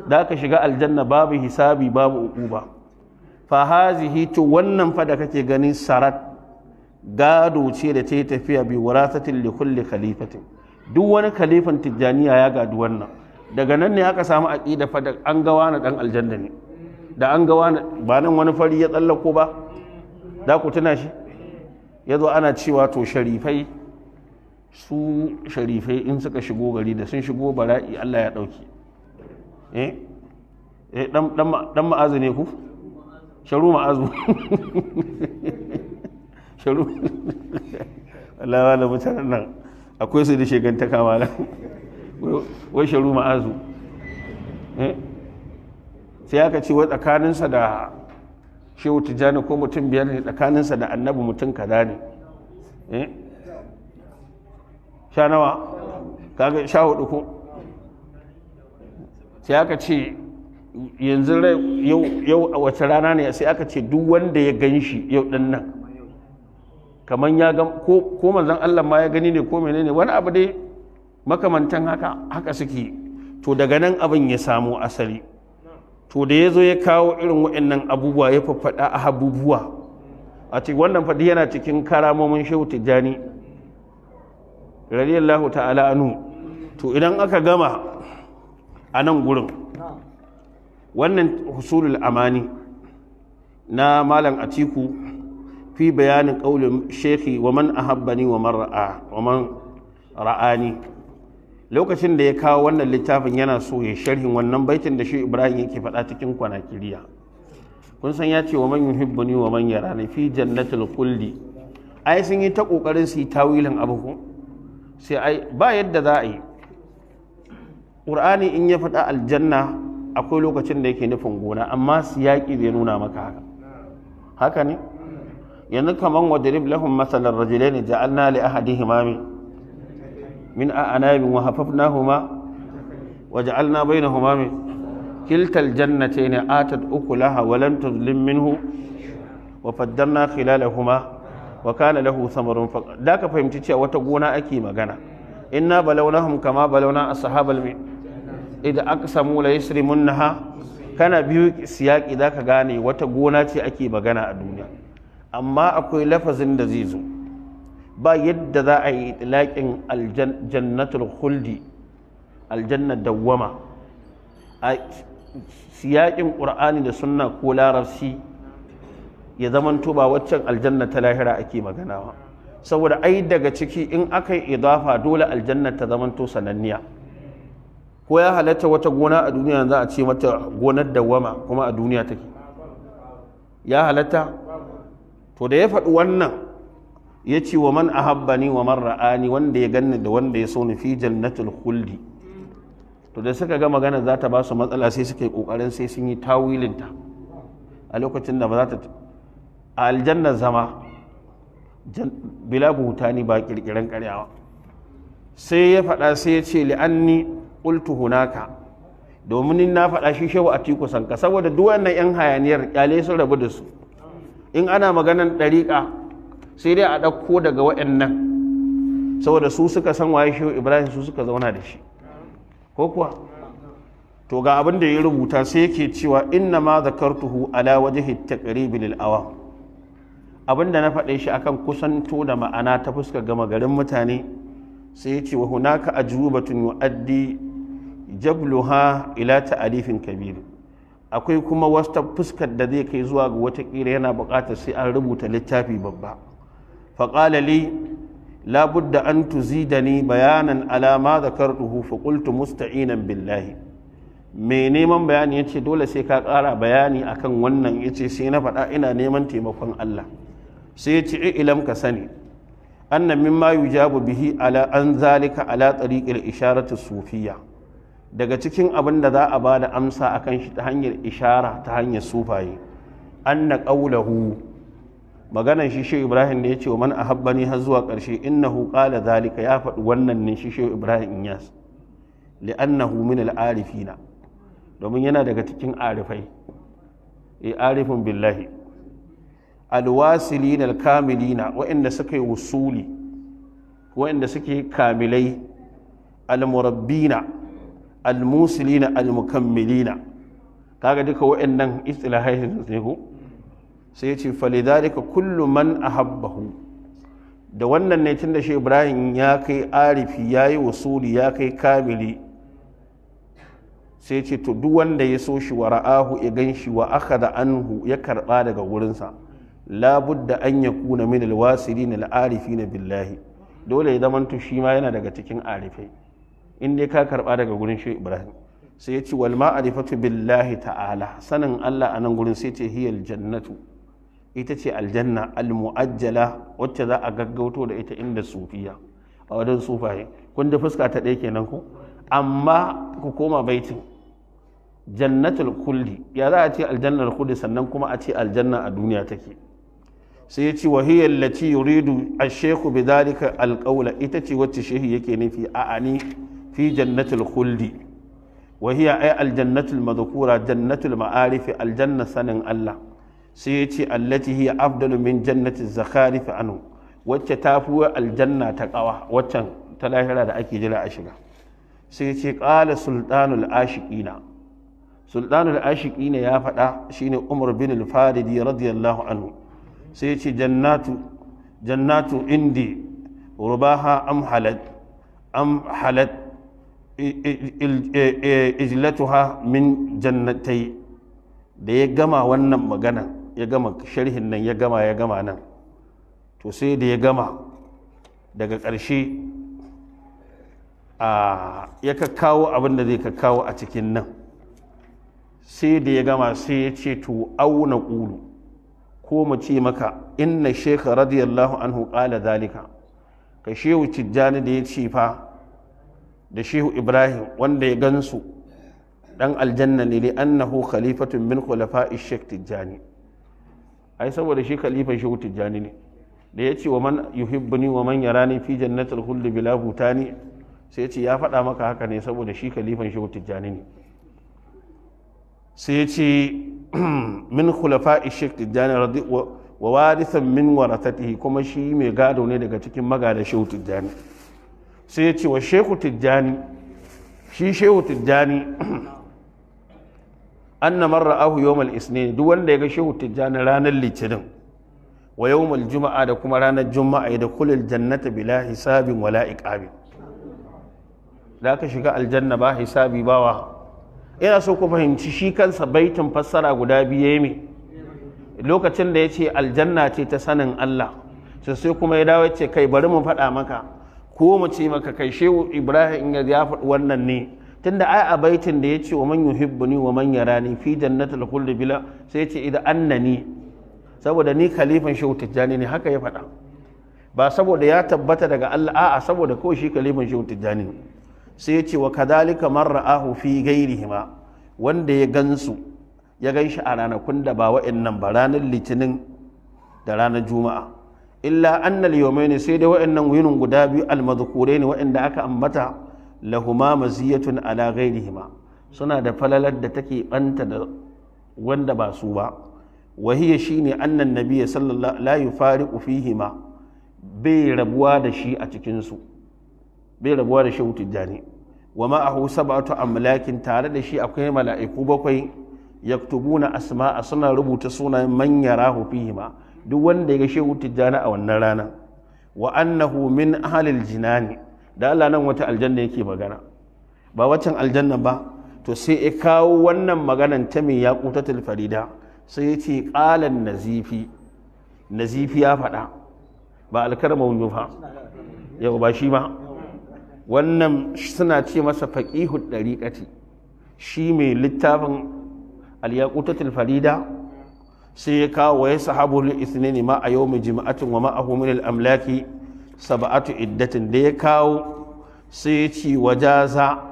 da ka shiga aljanna babu hisabi, babu uquba. Fa hazihi, to wannan fa da kake ganin, sarat, gado ce da ta yi tafiya, bi warasatin li kulli khalifatin, duk wani khalifan Tijjaniya ya gadi wannan. Daga nan ne aka samu aqida fa da an ga wani dan aljanna ne, da an ga wani. Ba nan wani fari ya tsallako ba, da ku tuna shi, ya zo ana cewa to sharifai, su sharifai in suka shigo gari, da sun shigo bala'i Allah ya ɗauki. Eh eh, dan Ma'azu ne ku, Sharu Ma'azu, Sharu. Allah wala, mutanen nan akwai su da shegantaka malam. Wai Sharu Ma'azu, sai aka ce wai tsakaninsa da Shehu Tijjani ko mutum biyar ne, tsakaninsa da Annabi mutum kaza ne. Sha nawa? Kaga 14 ko? Sai aka ce yanzu yau a wace rana ne? Sai aka ce duk wanda ya gan shi yau din nan kamar ya ga ko manzon Allah ma ya gani ne, ko menene, wani abu dai makamantan haka, haka suke. To daga nan abin ya samo asali. To da ya zo ya kawo irin waɗannan abubuwa, ya faffaɗa a abubuwa a cikin wannan faɗi, yana cikin karamomin Shehu Tijjani radiyallahu ta'ala anhu. To idan aka gama a nan gurin, wannan Husulul Amani na Malam Atiku fi bayanin ƙaulin shekhi wa man ahabbani wa man ra'a wa man ra'ani, lokacin da ya kawo wannan littafin yana so ya sharhin wannan baitin da shi Ibrahim yake faɗa cikin Kwanakiriya. Kun san ya ce wa man yuhibbuni wa man yarani fi jannatil khuldi. Ai sun yi ta kokarin su yi tawilin abu ko sai ai ba yadda za a yi. Qur'ani in ya faɗa aljanna, akwai lokacin da yake nufin gona, amma siyaki zai nuna maka haka. Haka ne, yanzu kaman wadrib lahum masalan rajulaini ja'alna li ahadihima min a'nabin wa hafafnahuma wa ja'alna bainahuma min kilta aljannatayn atat ukulaha wa lam tuzlim minhu wa faddarna khilalahuma wa kana lahu thamarun. Fa da ka fahimci cewa wata gona ake magana. Inna balawnahum kama balawna ashabal mi idza aqsamu la yasrimunha. Kana biyu siyaki zaka gane wata gona ce ake magana a duniya. Amma akwai lafazin da zai zo, ba yadda za a yi itilaƙin aljannatul khuldi, aljannar dawwama, a siyaƙin Ƙur'ani da Sunna ko Larabci, ya zamanto ba waccan aljanna ta lahira ake magana ba. Saboda ai daga ciki in aka yi idafa, dole aljanna ta zamanto sananniya. Ko ya halatta wata gona a duniya za a ce mata gonar dawwama kuma a duniya take? Ya halatta? To da ya faɗi wannan, ya ce wa man ahabbani wa man ra'ani, wanda ya ganni da wanda ya so ni, fi jannatul khuldi. To da suka ga magana za ta ba su matsala, sai suka yi ƙoƙarin sai sun yi tawilinta a lokacin da ba za ta a aljannar zama bila buhutani, ba kirkiran karyawa. Sai ya faɗa, sai ya ce li'anni qultu hunaka, domin na faɗa shi Shehu Atiku Sanka, saboda duk wannan yan hayaniyar kyale sun rabu da su. In ana maganan ɗariƙa, sai dai a ɗauko daga waɗannan, saboda su suka san waye Shehu Ibrahim, su suka zauna da shi, ko kuwa? To, ga abin da ya rubuta. Sai yake cewa inna ma zakartuhu ala wajhi taqrib lil awam, abin da na faɗe shi akan kusanto da ma'ana ta fuskar gama garin mutane. Sai ya ce wa hunaka ajrubatun yu'addi jabluha ila ta'alifin kabir, akwai kuma wata fuskar da zai kai zuwa ga watakila yana buƙatar sai an rubuta littafi babba. Faƙala li la budda an tuzidani bayanan ala ma zakartuhu, fa qultu musta'inan billahi. Mai neman bayani yace dole sai ka ƙara bayani akan wannan. Yace sai na faɗa ina neman taimakon Allah. Sai yace ilam, ka sani, anna mimma yujabu bihi ala an zalika ala tariqil isharatu sufiyya, daga cikin abin da za a ba da amsa akan shi ta hanyar ishara, ta hanyar sufaye, anna qawluhu, maganan shi Shehu Ibrahim da ya ce wa man ahabbani har zuwa ƙarshe, innahu qala zalika, ya faɗi wannan ne shi Shehu Ibrahim Inyas li'annahu min al-arifina, domin yana daga cikin arifai, e arifin billahi alwasilina alkamilina, waɗanda suka yi wusuli, waɗanda suke kamilai, almurabbina almusilina almukammilina. Kaga duka waɗannan istilahai ne ko? Sai ya ce falidhalika kullu man ahabbahu, da wannan ne, tunda shi Ibrahim ya kai arifi, ya yi wusuli, ya kai kamili, sai ce to duk wanda ya so shi, wa ra'ahu, ya gan shi, wa akhadha anhu, ya karba daga wurinsa, labudda an yakuna min alwasilin al'arifin billahi, dole ya zamanto shi ma yana daga cikin arifai in dai ka karba daga gurin shi Ibrahim. Sai ya ce wal ma'rifatu billahi ta'ala, sanin Allah a nan gurin, sai ce hiyal jannatu, ita ce aljanna al-mu'ajjala, wacce za a gaggauto da ita inda sufiya, a wajen sufaye. Kun da fuska ta ɗaya kenan ko? Amma ku koma baitin jannatul kulli, ya za a ce aljannar kulli sannan kuma a ce aljanna a duniya take? Sai ya ce wa hiya allati yuridu ash-shaykhu bidhalika al-qawla, ita ce wacce shehi yake nufi a ani fi jannatul khuldi, wa hiya ay al-jannatul madhkura jannatul ma'arif, aljanna sanin Allah. Sai ya ce allati hiya afdalu min jannati zakharif anhu, wacce ta fi aljanna ta kawa, waccan ta lahira da ake jira a shiga. Sai ya ce qala sultanul ashiqina, sultanul ashiqina ya faɗa, shine Umar bin al-Faridi radiyallahu anhu. Sai ya ce jannatu jannatu indi rubaha am halat am halat ijlatuha min jannatai. Da ya gama wannan magana, ya gama sharhin nan, ya gama, ya gama nan, to sai da ya gama daga ƙarshe a ya kakkawo abin da zai kakkawo a cikin nan. Sai da ya gama sai ya ce to auna ƙulu, ko mu ce maka inna shekha radiyallahu anhu ƙala zalika, ka Shehu Tijjani da ya ce fa da Shehu Ibrahim wanda ya gansu dan aljanna ne, li annahu khalifatun min khulafa'i Sheikh Tijjani, ai saboda shi khalifan Shehu Tijjani ne, da ya ce wa man yuhibbuni wa man yarani fi jannatil khuldi bila hutani. Sai ya ce ya faɗa maka haka ne saboda shi khalifan Shehu Tijjani ne. Sai ya ce min khulafa'i Sheikh Tijjani wa warithan min waratatihi, kuma shi mai gado ne daga cikin magada Shehu Tijjani. Sai ya ce wa Shehu Tijjani, shi Shehu Tijjani, anna man ra'ahu yawmal isnin, duk wanda ya ga Shehu Tijjani ranar Litinin, wa yawmal Juma'a, da kuma ranar Juma'a, da kulul jannata bila hisabin wala iqabin, da ka shiga aljanna ba hisabi bawa. Ina so ku fahimci shi kansa baitin fassara guda biye me lokacin da ya ce aljanna ce ta sanin Allah, sai kuma ya dawo ya ce kai, bari mu faɗa maka, ko mu ce maka kai, Shehu Ibrahim ya faɗi wannan ne tunda ai a baitin da ya ce wa man yuhibbuni wa man yarani fi jannatil khuldi bila, sai ya ce idan annani, saboda ni khalifan Shehu Tijjani ne. Haka ya faɗa, ba saboda ya tabbata daga Allah, a'a, saboda kawai shi khalifan Shehu Tijjani ne. Sai ya ce wa kadhalika man ra'ahu fi ghairihima, wanda ya gansu, ya ganshi a ranakun da ba wa'annan ba, ranar Litinin da ranar Juma'a. Illa annal yawmayn, sai dai wa'annan yinin guda biyu, almadhkurain, wa'anda aka ambata, lahuma maziyatun ala ghairihima, suna da falalar da take banta da wanda ba su ba. Wahiya shine annan nabiyyi sallallahu la yufariqu fihima, bai rabuwa da shi a cikin su, bai rabuwa da Shehu Tijjani. Wa ma'ahu sab'atu amlakin, tare da shi akwai mala'iku bakwai, yaktubuna asma'a, suna rubuta sunayen, man yarahu fihima, duk wanda ya ga Shehu Tijjani a wannan rana. Wa annahu min ahlil jinani. Da Allah, nan wata aljanna yake magana? Ba waccan aljanna ba. To sai ya kawo wannan maganan ta mai Yaqutatul Farida, sai ya ce qalan Nazifi, Nazifi ya faɗa, ba Alkarma fa yau ba, shi ba wannan, suna ce masa faqihud dariqati, shi mai littafin al-Yaqutatul Farida. Sai ya kawo wa yasahabu lil ithnaini ma a yawmi jima'atin wa ma'ahu min al-amlaki sab'atu iddatin. Da ya kawo sai ya ce wajaza,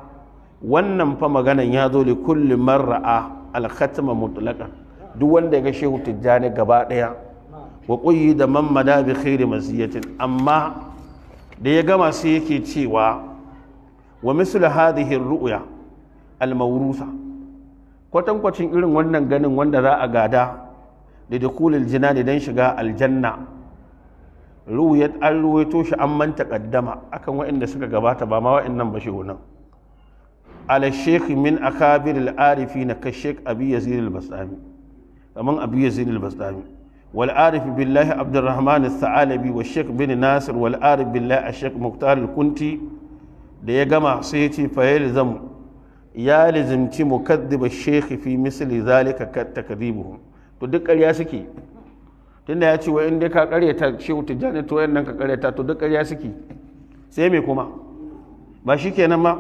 wannan fa maganan ya zo li kulli man ra'a al-khatma mutlaqan, duk wanda ya ga Shehu Tijjani gaba daya. Wa da man mada bi khairi maziyatin. Amma da ya gama sai yake cewa wa mislu hadhihi ar-ru'ya al-mawrusa, kwatankwacin irin wannan ganin wanda za a gada, da dukulil jinani, dan shiga aljanna, ruwayat, an ruwaito shi an man taqaddama, akan waɗanda suka gabata, ba ma waɗannan ba, shehunan ala sheikh min akabir al-arifin ka Sheikh Abi Yazid al-Bastami, kaman Abi Yazid al-Bastami, wal arif billahi Abdurrahman al-Thalabi, wa Sheikh bin Nasir, wal arif billahi Sheikh Muqtar al-Kunti. Da ya gama sai ya ce fa yalzam, ya lizimci mukaddiba sheikh fi misli zalika takdibuhum. To duk ƙarya suke, tunda ya ce wa in dai ka ƙaryata Shehu Tijjani, to nan ka ƙaryata, to duk ƙarya suke. Sai me kuma? Ba shi kenan ma.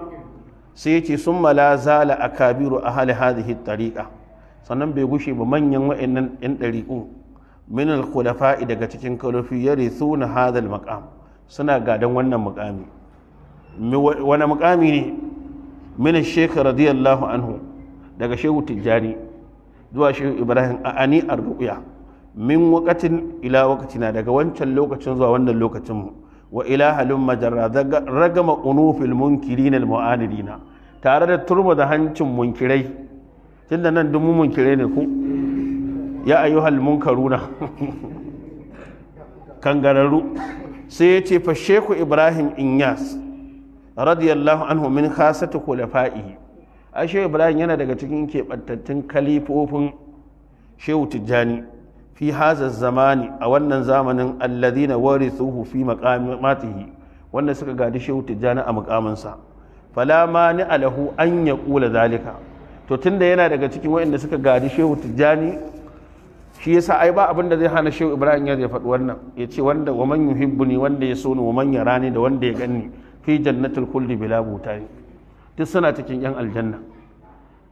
Sai ya ce summa la zala akabiru ahli hadhihi tariqa, sannan bai gushe ba manyan wa'annan yan ɗariƙu, min al-khulafa'i, daga cikin khalifi, yarithuna hadha al-maqam, suna gadan wannan muqami. Wani muqami ne? Min shaykh radiyallahu anhu, daga Shehu Tijjani zuwa Shehu Ibrahim, a ani ar-ru'ya min waqatin ila waqtina, daga wancan lokacin zuwa wannan lokacin mu, wa ila halum majarra, ragama unufil munkirin al-mu'anidina, tare da turma da hancin munkirai, tunda nan duk munkirai ne ku, ya ayyuhal munkaruna, kangararru. Sai ya ce fa Shehu Ibrahim Inyas radiyallahu anhu min khasati khulafa'ihi, ai Shehu Ibrahim yana daga cikin keɓantattun kalifofin Shehu Tijjani, fi haza zamani, a wannan zamanin, alladhina warithuhu fi maqamatihi, wanda suka gadi Shehu Tijjani a mukaminsa. Fala mani alahu an yaqula zalika. To tunda yana daga cikin waɗanda suka gadi Shehu Tijjani, shi yasa ai ba abin da zai hana Shehu Ibrahim ya faɗi wannan, ya ce wanda wa man yuhibbuni, wanda ya so ni, wa man yarani, da wanda ya ganni, fi jannatul khuldi bila butani, duk suna cikin yan aljanna.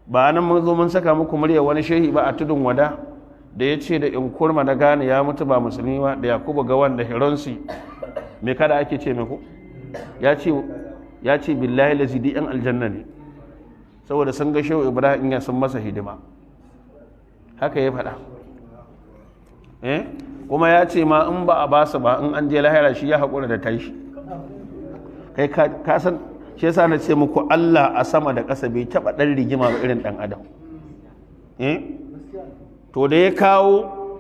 Ba nan mun zo mun saka muku murya wani shehi ba a Tudun Wada, da ya ce da in kurma na gane ya mutu ba musulmi ba, da Yakubu Gawan da Hironsi me kada ake ce muku, ya ce billahi lazi duk yan aljanna ne, saboda sun ga Shehu Ibrahim ya sun masa hidima. Haka ya faɗa. Eh, kuma ya ce ma in ba a basu ba, in an je lahira shi ya haƙura da tashi. Kai ka san shi yasa na ce muku Allah a sama da ƙasa bai taɓa ɗan rigima ba irin ɗan adam. Eh, to da ya kawo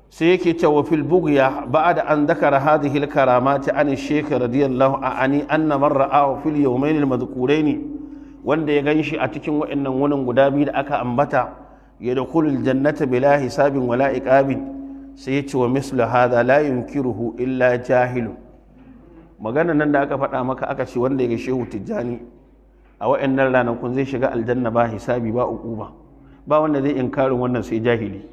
sai yake cewa fil bughya ba'da an dakara hadhihi al karamati an shaykh radiyallahu anhu anna man ra'ahu fil yawmayn al madhkurain, wanda ya ganshi a cikin wa'annan wunin guda biyu da aka ambata, yadkhulul jannata bila hisabin wala iqabin. Sai ya ce wa mislu hadha la yunkiruhu illa jahilu. Magana nan da aka faɗa maka, aka ce wanda ya ga Shehu Tijjani a wa'annan ranakun zai shiga aljanna ba hisabi ba uquba, ba wanda zai inkarin wannan sai jahili,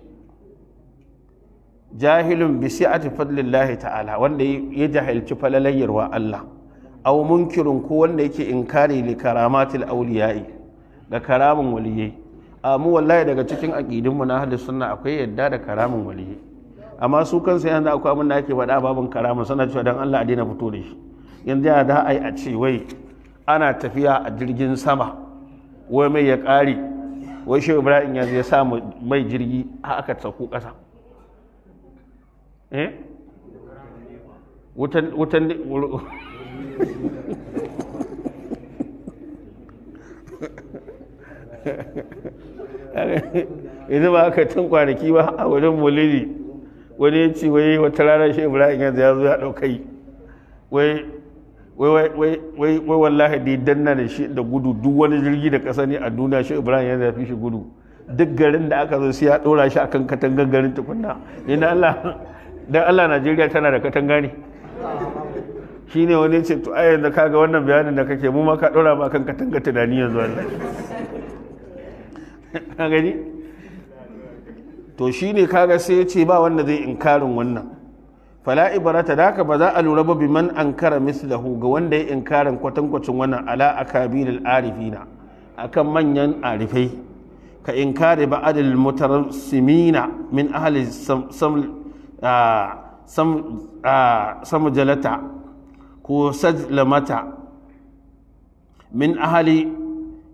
jahilun bi si'ati fadlillahi ta'ala, wanda ya jahilci falalayyarwa Allah, aw munkirun, ko wanda yake inkari, li karamatil awliya'i, ga karamin waliyai. A mu wallahi daga cikin aqidun mu na ahlus sunna akwai yadda da karamin waliyai, amma su kansu yanzu akwai abin da ake faɗa babin karama, suna cewa dan Allah a daina fito da shi. Yanzu ya da ai a ce wai Ana tafiya a jirgin sama, wai mai ya ƙare, wai Shehu Ibrahim ya ya samu mai jirgi har aka sauko ƙasa. Eh, wutan wutan yanzu ba aka tun kwanaki ba a wajen Maulidi, wani ya ce wai wata rana Shehu Ibrahim yanzu ya zo ya ɗaukai, wai wai wai wai wallahi da danna da shi da gudu, duk wani jirgi da ƙasa ne a duniya, Shehu Ibrahim yanzu ya fi shi gudu. Duk garin da aka zo sai ya ɗora shi akan katangar garin tukunna. Ina Allah, dan Allah, Najeriya tana da katanga ne? Shine wani ce, to ai yanzu kaga wannan bayanin da kake, mu ma ka ɗora ma kan katanga tunani yanzu wallahi. Ka gani? To shine kaga sai ya ce ba wanda zai inkarin wannan. Fala ibarata, da haka ba za a lura ba, biman ankara mislahu, ga wanda ya inkarin kwatankwacin wannan, ala akabiril arifina, akan manyan arifai, ka inkari ba'adil mutarassimina min ahli sam sam samjalata ko sajlamata min ahli,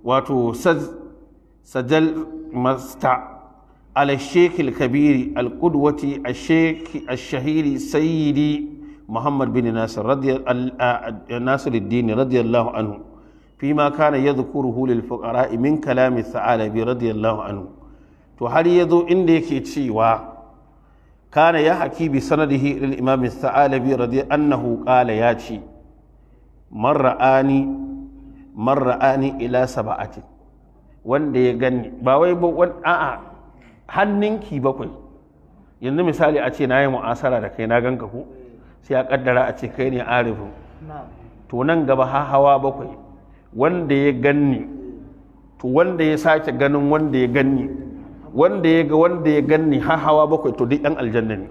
wato sajal masta, على الشيخ الكبير القدوة الشيخ الشهير سيدي محمد بن ناصر رضي ناصر الدين رضي الله عنه، فيما كان يذكره للفقراء من كلام الثعالبي رضي الله عنه. To har yazo inda yake cewa kana ya haki bi sanadihi lil imam الثعالبي رضي annahu qala, ya ce man ra'ani, man ra'ani ila sab'ati, wanda ya gani, ba wai a'a, hannunki bakwai. Yanzu misali a ce na yi mu'asara da kai, na ganka ko, sai a kaddara a ce kai ne arifin. To nan gaba ha hawa bakwai, wanda ya ganni, to wanda ya sake ganin wanda ya ganni, wanda ya ga wanda ya ganni, ha hawa bakwai, to duk yan aljanna ne.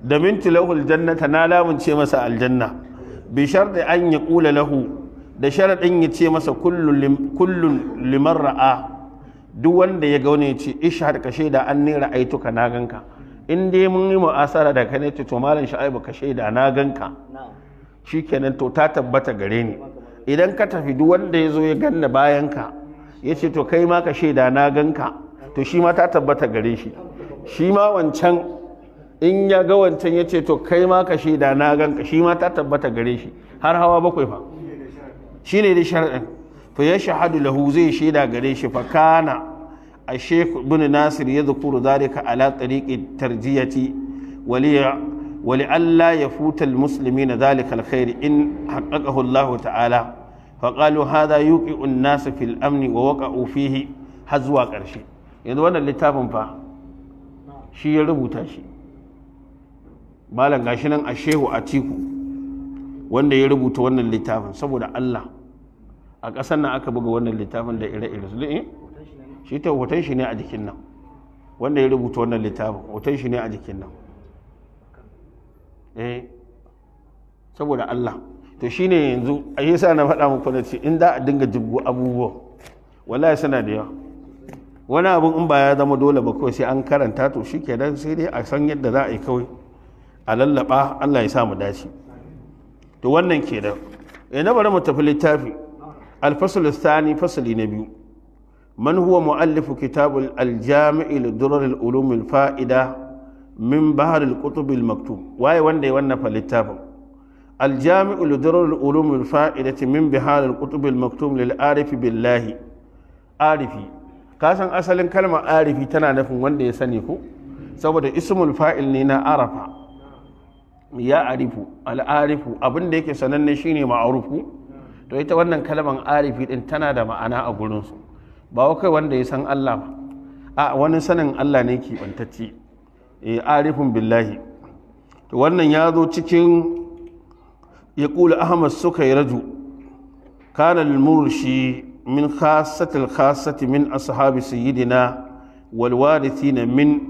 Da minti lahul jannata, na lamunce masa aljanna, bi sharɗi an ya ƙula lahu, da sharaɗin ya ce masa, kullun liman ra'a, duk wanda ya ga wani ya ce, ishhad, ka shaida, an ni ra'aituka, na ganka. In dai mun yi mu'asara da kai ne, to malam Shu'aibu, ka shaida na ganka, shikenan, to ta tabbata gare ni. Idan ka tafi, duk wanda ya zo ya ganna bayan ka, ya ce, to kai ma ka shaida na ganka, to shi ma ta tabbata gare shi. Shi ma wancan in ya ga wancan, ya ce, to kai ma ka shaida na ganka, shi ma ta tabbata gare shi, har hawa bakwai fa. Shi ne da sharaɗin. Fa ya shahadu lahu, zai shaida gare shi. Fa kana a Sheikh ibn Nasir ya zukuru zalika ala tariqi tarjiyati waliya wali alla yafuta almuslimina dhalika alkhair in haqqaqahu Allah ta'ala. Fa qalu hadha yuqi'u an-nas fil amn wa waqa'u fihi, har zuwa ƙarshe. Yanzu wannan littafin fa shi ya rubuta shi, malam, gashi nan a Shehu Atiku wanda ya rubuta wannan littafin. Saboda Allah, a ƙasar nan aka buga wannan littafin da ire-ire su? Shi ta hoton shi ne a jikin nan. Wanda ya rubuta wannan littafin, hoton shi ne a jikin nan. Eh, saboda Allah. To shine yanzu a yasa na faɗa muku na ce in da a dinga jibgo abubuwan, wallahi suna da yawa. Wani abun in ba ya zama dole ba kawai sai an karanta, to shi kenan, sai dai a san yadda za a yi kawai a lallaba. Allah ya sa mu dace. To wannan kenan. Na bari mu tafi littafi. Alfasul thani, fasali na biyu. Man huwa muallifu kitabul aljami'i lidurar al-ulum al-fa'ida min bahr al-qutub al-maktub? Waye wanda ya wannan fa littafin aljami'u lidurar al-ulum al-fa'idati min bihar al-qutub al-maktub lil arifi billahi? Arifi, ka san asalin kalmar arifi tana nufin wanda ya sani ko? Saboda ismul fa'il ne na arafa ya arifu. Al'arifu, abin da yake sananne shine ma'arufu. To ita wannan kalmar arifi din tana da ma'ana a gurinsu, ba wa kai wanda ya san Allah ba, a wani sanin Allah ne keɓantacce. Eh, arifin billahi. To wannan ya zo cikin ya ƙula Ahmad suka yi raju kana murshi min khassatil khassati min ashabi sayyidina wal warithina min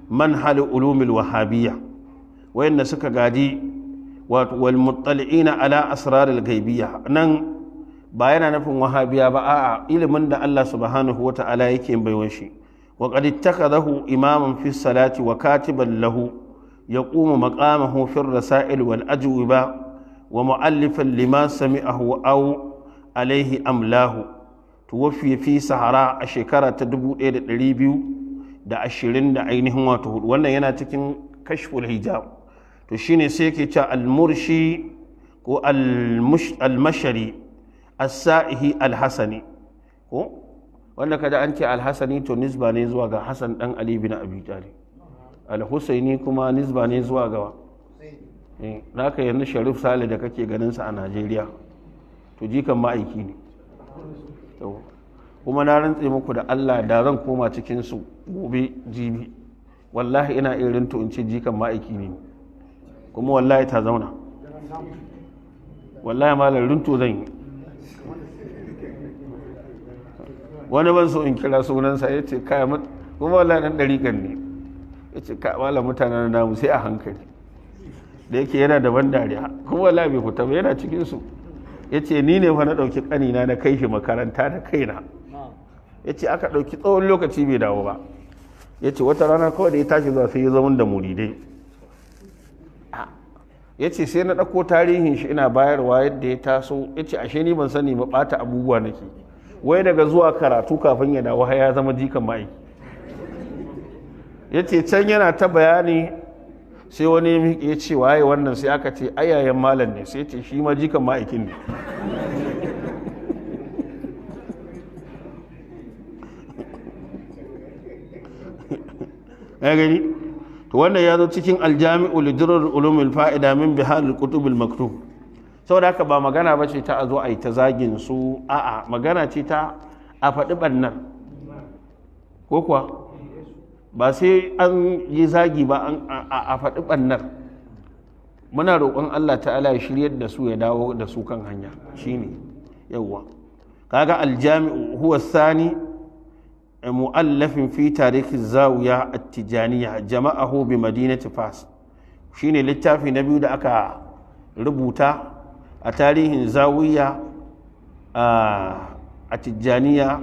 manhal ulumil wahabiyya, wayanda suka gadi wal muttali'ina ala asraril ghaibiyya. Nan ba yana nufin wahabiya ba, a'a, ilimin da Allah subhanahu wata'ala yake baiwan shi. Wa qad ittakhadahu imaman fi salati wa katiban lahu. Yaqumu maqamahu fi ar-rasail wal ajwiba wa mu'allifan lima sami'ahu aw alaihi amlahu. Tuwaffi fi sahara a shekara ta 1220 da ainihin wato hudu. Wannan yana cikin Kashful Hijab. To shine sai yake cewa al-Murshi ko al-Mashari as-Sa'ihi al-Hasani, ko wanda kada an ce al-Hasani, to nisba ne zuwa ga Hasan dan Ali bin Abi Talib. Al-Husaini kuma nisba ne zuwa ga naka. Yanzu Sharif Sale da kake ganin sa a Najeriya, to jikan ma'aiki ne. Kuma na rantse muku da Allah, da zan koma cikin su gobe jibi, wallahi ina irin to in ce jikan ma'aiki ne, kuma wallahi ta zauna. Wallahi malam, rinto zan yi. Wani ban so in kira sunansa, ya ce kaya, kuma wallahi dan ɗariƙan ne, ya ce ka malam, mutanen namu sai a hankali. Da yake yana da ban dariya, kuma wallahi bai fita ba, yana cikin su. Ya ce ni ne fa na ɗauki ƙanina na kai shi makaranta da kaina. Ya ce aka ɗauki tsawon lokaci bai dawo ba. Ya ce wata rana kawai da ya tashi zuwa, sai ya zama da muridai. Ya ce sai na ɗauko tarihin shi ina bayarwa yadda ya taso. Ya ce ashe ni ban sani ba, ɓata abubuwa nake. Wai daga zuwa karatu kafin ya dawo ya zama jikan ma'aiki. Ya ce can yana ta bayani, sai wani ya ce waye wannan? Sai aka ce ayayen malam ne. Sai ce shi ma jikan ma'aikin ne. Ya gani? To wannan ya zo cikin Aljami'u lidurar Ulumul Fa'ida min Biharul Kutubul Maktub. Saboda haka ba magana ba ce ta a zo a yi ta zagin su, a'a, magana ce ta a faɗi ɓannar, ko kuwa ba sai an yi zagi ba, a faɗi ɓannar. Muna roƙon Allah ta'ala ya shiryar da su, ya dawo da su kan hanya, shine yawwa. Kaga Aljami'u huwa sani mu'allafin fi tarihi zawiya at-tijaniyya, jama'ahu bi madinati Fas. Shine littafi na biyu da aka rubuta a tarihin zawiya a Tijjaniya.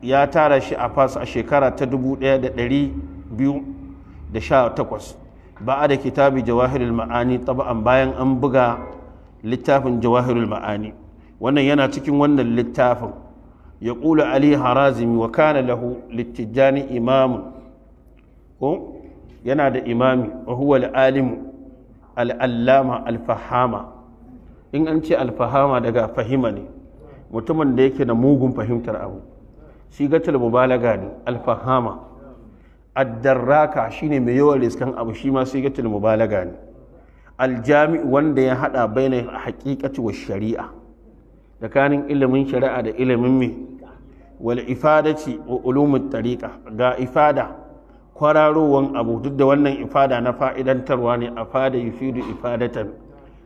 Ya tara shi a Fas a shekara ta 1218, ba da kitabi Jawahirul Ma'ani taba'an, bayan an buga littafin Jawahirul Ma'ani. Wannan yana cikin wannan littafin. Ya ƙula Ali Harazimi wa kana lahu littijani imamun, ko yana da imami, wa huwa al'alimu al'allama al-fahama. In an ce alfahama, daga fahima ne, mutumin da yake da mugun fahimtar abu, sigatul mubalaga ne alfahama. Addarraka shine mai yawan riskan abu, shi ma sigatul mubalaga ne. Aljami, wanda ya hada baina haqiqati wa shari'a, tsakanin ilimin shari'a da ilimin me wal ifadati wa ulumut tariqa. Ga ifada, kwararowan abu. Duk da wannan ifada na fa'idantarwa ne, afada yufidu ifadatan,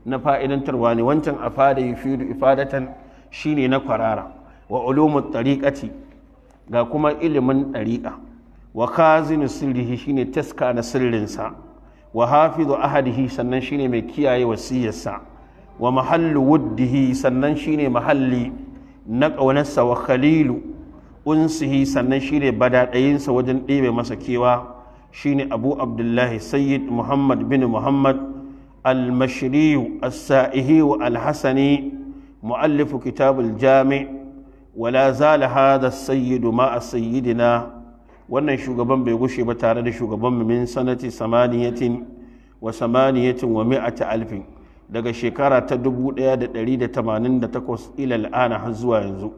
na fa'idantarwa ne. Wancan afada yufidu ifadatan shine na kwarara. Wa ulumut tariqati, ga kuma ilimin ɗariƙa. Wa khazinu sirrihi, shine taska na sirrinsa. Wa hafizu ahadihi, sannan shine mai kiyaye wasiyarsa. Wa mahallu wuddihi, sannan shine mahalli na ƙaunarsa. Wa khalilu unsihi, sannan shine badaɗayinsa wajen ɗebe masa kewa. Shine Abu Abdullahi Sayyid Muhammad bin Muhammad al-Mashriyu as-Sa'ihi al-Hasani, mu'allifu kitabul Jami'. Wala zala hadha as-sayyid ma sayyidina, wannan shugaban bai gushe ba tare da shugaban min sanati 188, daga shekara ta 1188, ila al'ana, har zuwa yanzu.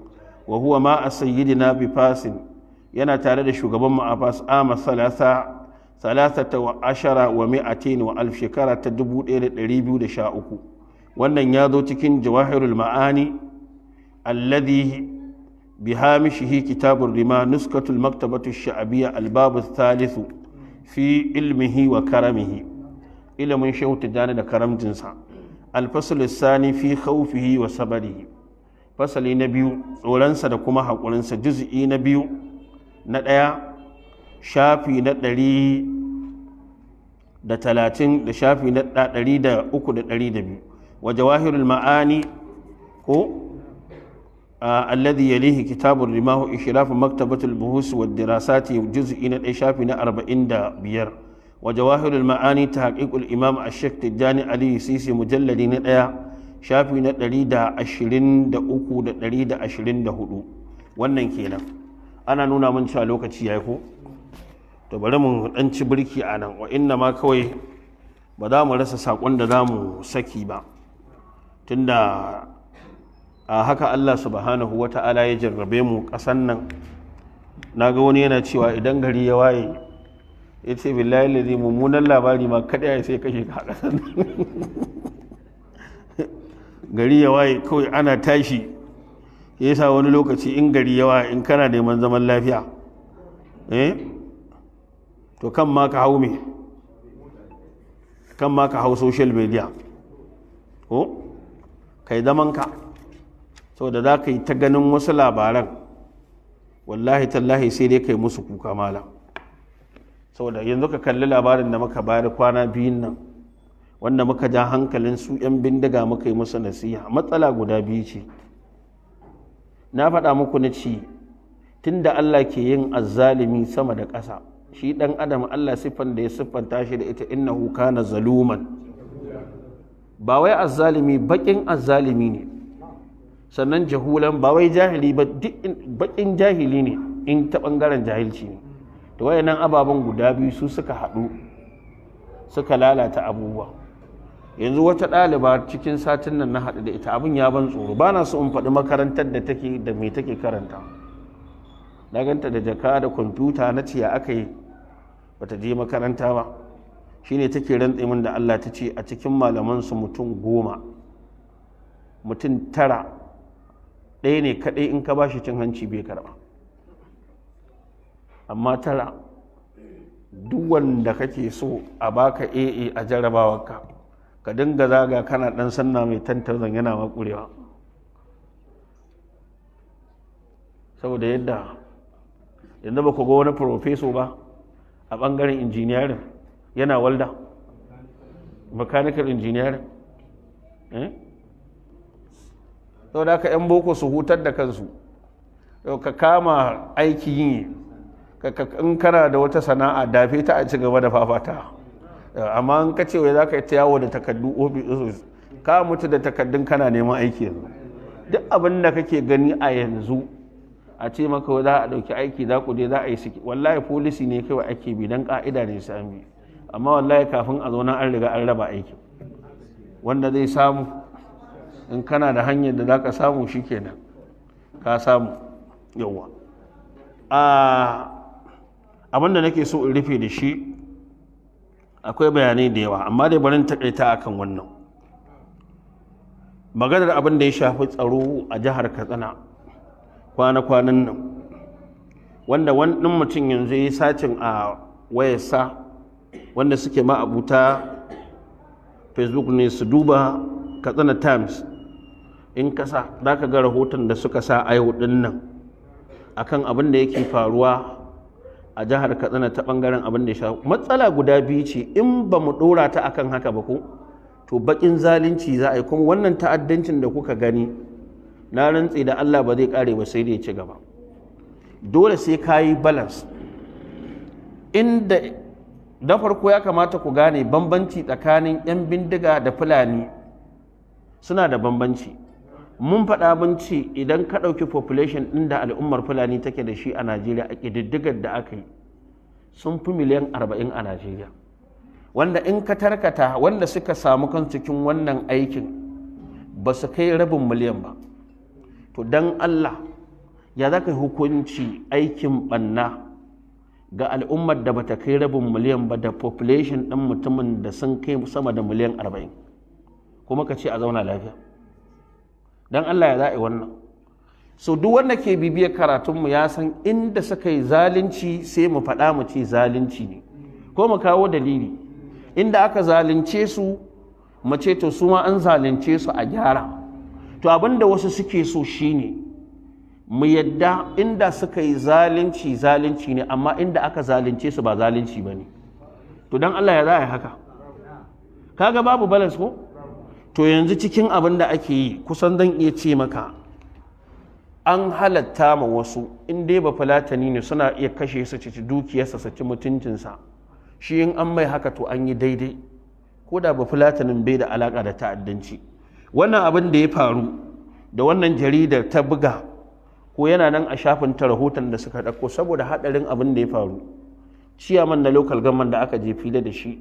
Wa huwa ma sayyidina bi Fasin, yana tare da shugaban mu a Fas, ama 213, shekara ta 1213. Wannan ya zo cikin Jawahirul Ma'ani alladhi بهامشه كتاب الرما، نسخة المكتبة الشعبية، الباب الثالث في علمه وكرمه، علم شيخ تجاني كرم جنسا. الفصل الثاني في خوفه وصبره، فصل نبيو tsoronsa da kuma haƙurinsa, juz'i na biyu na ɗaya, shafi na 130 da shafi na 103 da 102. Wa Jawahirul Ma'ani ko الذي يليه كتاب الرماه، إشراف مكتبة البحوث والدراسات، جزء إن شافي 45. Wa Jawahirul Ma'ani Tahqiqul Imam Ash-Shaykh Tijjani Ali Sisi, mujalladi na 1, shafi na 123 da 124. Wannan kenan. Ana nuna mun cewa lokaci yayi ko? To, bari mu dan ci birki a nan. Wa inna ma kawai ba za mu rasa sakon da za mu saki ba, tunda a haka Allah Subhanahu wa Ta'ala ya jarrabe mu ƙasan nan. Na ga wani yana cewa idan gari ya waye, ya ce billahi lazi mummunan labari ma kaɗai ya sai kashe ka a ƙasan nan. Gari ya waye kawai ana tashi, ya sa wani lokaci in gari ya waye, in kana neman zaman lafiya, to kan ma ka hau me, kan ma ka hau social media ko kai zaman ka, saboda za ka yi ta ganin wasu labaran, wallahi tallahi sai dai kai musu kuka mala. Saboda yanzu ka kalli labarin da muka bayar kwana 2n nan, wanda muka ja hankalin su 'yan bindiga, muka yi musu nasiha. Matsala guda biyu ce na faɗa muku, na ci tunda Allah ke yin azzalimi sama da ƙasa, shi ɗan adam Allah siffan da ya siffanta shi da ita, innahu kana zaluman, ba wai azzalimi, baƙin azzalimi ne. Sannan jahulan, ba wai jahili ba, baƙin jahili ne in ta ɓangaren jahilci ne. To, wayannan ababen guda biyu su suka haɗu suka lalata abubuwa. Yanzu wata ɗaliba cikin satin nan na haɗu da ita, abin ya ban tsoro. Ba na so in faɗi makarantar da take da me take karanta. Na ganta da jaka da kwamfuta, na ce ya aka yi bata je makaranta ba? Shine take rantse min da Allah, ta ce a cikin malaman su mutum 10, mutum 9, ɗaya ne kaɗai in ka ba shi cin hanci bai karɓa, amma 9 duk wanda kake so a baka AA a jarabawarka, ka dinga zaga kana ɗan sanna mai 10,000 yana makurewa. Saboda yadda yanzu ba ku ga wani professor ba a ɓangaren engineering yana walda, mechanical engineering, eh? Saboda haka 'yan boko su hutar da kansu, ka kama aiki yi, in kana da wata sana'a dafe ta, a ci gaba da fafata. Amma in ka ce wai za ka yi ta yawo da takardu ofis, ka mutu da takardun kana neman aiki. Yanzu duk abin da kake gani a yanzu a ce maka za a ɗauki aiki, za ku je za a yi siki, wallahi policy ne kawai ake bi don ƙa'ida ne sai an bi. Amma wallahi kafin a zauna an riga an raba aiki, wanda zai samu, in kana da hanyar da za ka samu, shikenan ka samu. Yawa, abin da nake so in rufe da shi, akwai bayanai da yawa, amma dai barin takaita akan wannan maganar abin da ya shafi tsaro a jihar Katsina kwana-kwanan nan, wanda wani mutum yanzu ya searching a wayarsa, wanda suke ma'abuta Facebook ne su duba Katsina Times, in kasa za ka ga rahoton da suka sa a yau din nan akan abin da yake faruwa a jihar Katsina ta bangaren abin da ya shafi. Matsala guda biyu ce, in ba mu dora ta akan haka ba ko, to bakin zalunci za a yi. Kuma wannan ta'addancin da kuka gani, na rantse da Allah ba zai kare ba, sai da ya ci gaba. Dole sai ka yi balance. Inda da farko ya kamata ku gane bambanci tsakanin 'yan bindiga da Fulani, suna da bambanci. Mun faɗa mun ce idan ka ɗauki population ɗin da al'ummar Fulani take da shi a Najeriya, a ƙididdigar da aka yi, sun fi miliyan 40 a Najeriya. Wanda in ka tarkata wanda suka samu kan cikin wannan aikin, ba su kai rabin miliyan ba. To, don Allah ya za ka hukunci aikin ɓanna ga al'ummar da bata kai rabin miliyan ba da population ɗin mutumin da sun kai sama da miliyan 40, kuma ka ce a zauna lafiya? Don Allah ya za a yi wannan? So duk wanda ke bibiyar karatunmu ya san inda suka yi zalunci sai mu faɗa mu ce zalunci ne, ko mu kawo dalili. Inda aka zalunce su, mu ce to su ma an zalunce su, a gyara. To, abinda wasu suke so shine mu yadda inda suka yi zalunci zalunci ne, amma inda aka zalunce su ba zalunci ba ne. To, don Allah ya za a yi haka? Kaga babu balance ko? To, yanzu cikin abin da ake yi, kusan zan iya ce maka an halatta ma wasu, in dai ba Fulatani ne, suna iya kashe su, ci dukiyarsa, su ci mutuncinsa. Shi in an mai haka to an yi daidai, ko da ba Fulatanin bai da alaƙa da ta'addanci. Wannan abin da ya faru da wannan jaridar ta buga, ko yana nan a shafin ta, rahoton da suka ɗauko, saboda haɗarin abin da ya faru, ciyaman na local government da aka je fili da shi,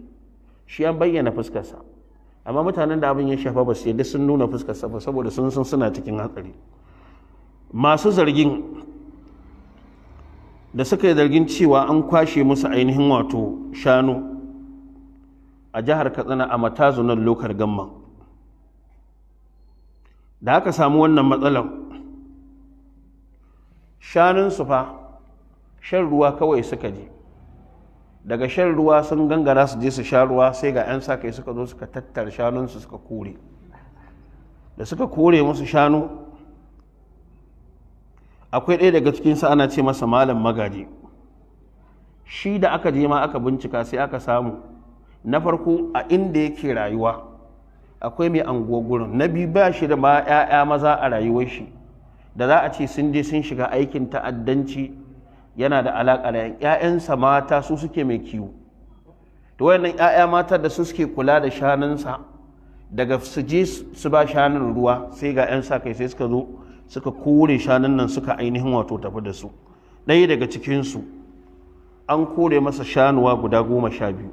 shi an bayyana fuskarsa, amma mutanen da abin ya shafa ba su yadda sun nuna fuskarsa ba, saboda sun san suna cikin hatsari. Masu zargin da suka yi zargin cewa an kwashe musu ainihin wato shanu a jihar Katsina, a Matazunan local government, da aka samu wannan matsalar, shanunsu fa shan ruwa kawai suka je. Daga shan ruwa sun gangara su je su sha ruwa, sai ga 'yan sa kai suka zo suka tattara shanunsu suka kore. Da suka kore musu shanu, akwai ɗaya daga cikinsu ana ce masa Malam Magaji. Shi da aka je ma aka bincika, sai aka samu na farko a inda yake rayuwa akwai mai anguwa gurin. Na biyu, ba shi da ma 'ya'ya maza a rayuwar shi da za a ce sun je sun shiga aikin ta'addanci, yana da alaƙa da 'ya'yansa mata, su suke mai kiwo. To wayannan 'ya'ya mata da su suke kula da shanunsa, daga su je su ba shanun ruwa, sai ga 'yan sa kai sai suka zo suka kore shanun nan, suka ainihin wato tafi da su. Ɗaya daga cikinsu an kore masa shanuwa guda 12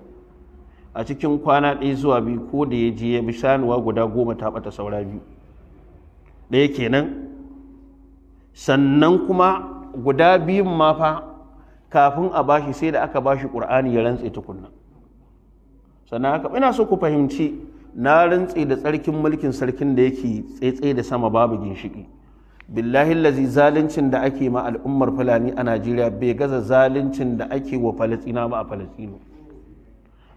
a cikin kwana 1 zuwa 2. Ko da ya je ya bi, shanuwa guda 10 ta ɓata, saura biyu. Ɗaya kenan. Sannan kuma guda biyun ma fa kafin a bashi, sai da aka bashi Ƙur'ani ya rantse tukunna. Sannan haka ina so ku fahimci, na rantse da tsarkin mulkin sarkin da yake tsaitsaye da sama babu ginshiki, billahi lazi, zaluncin da ake ma al'ummar Fulani a Najeriya bai gaza zaluncin da ake wa Falastina ba a Falastinu.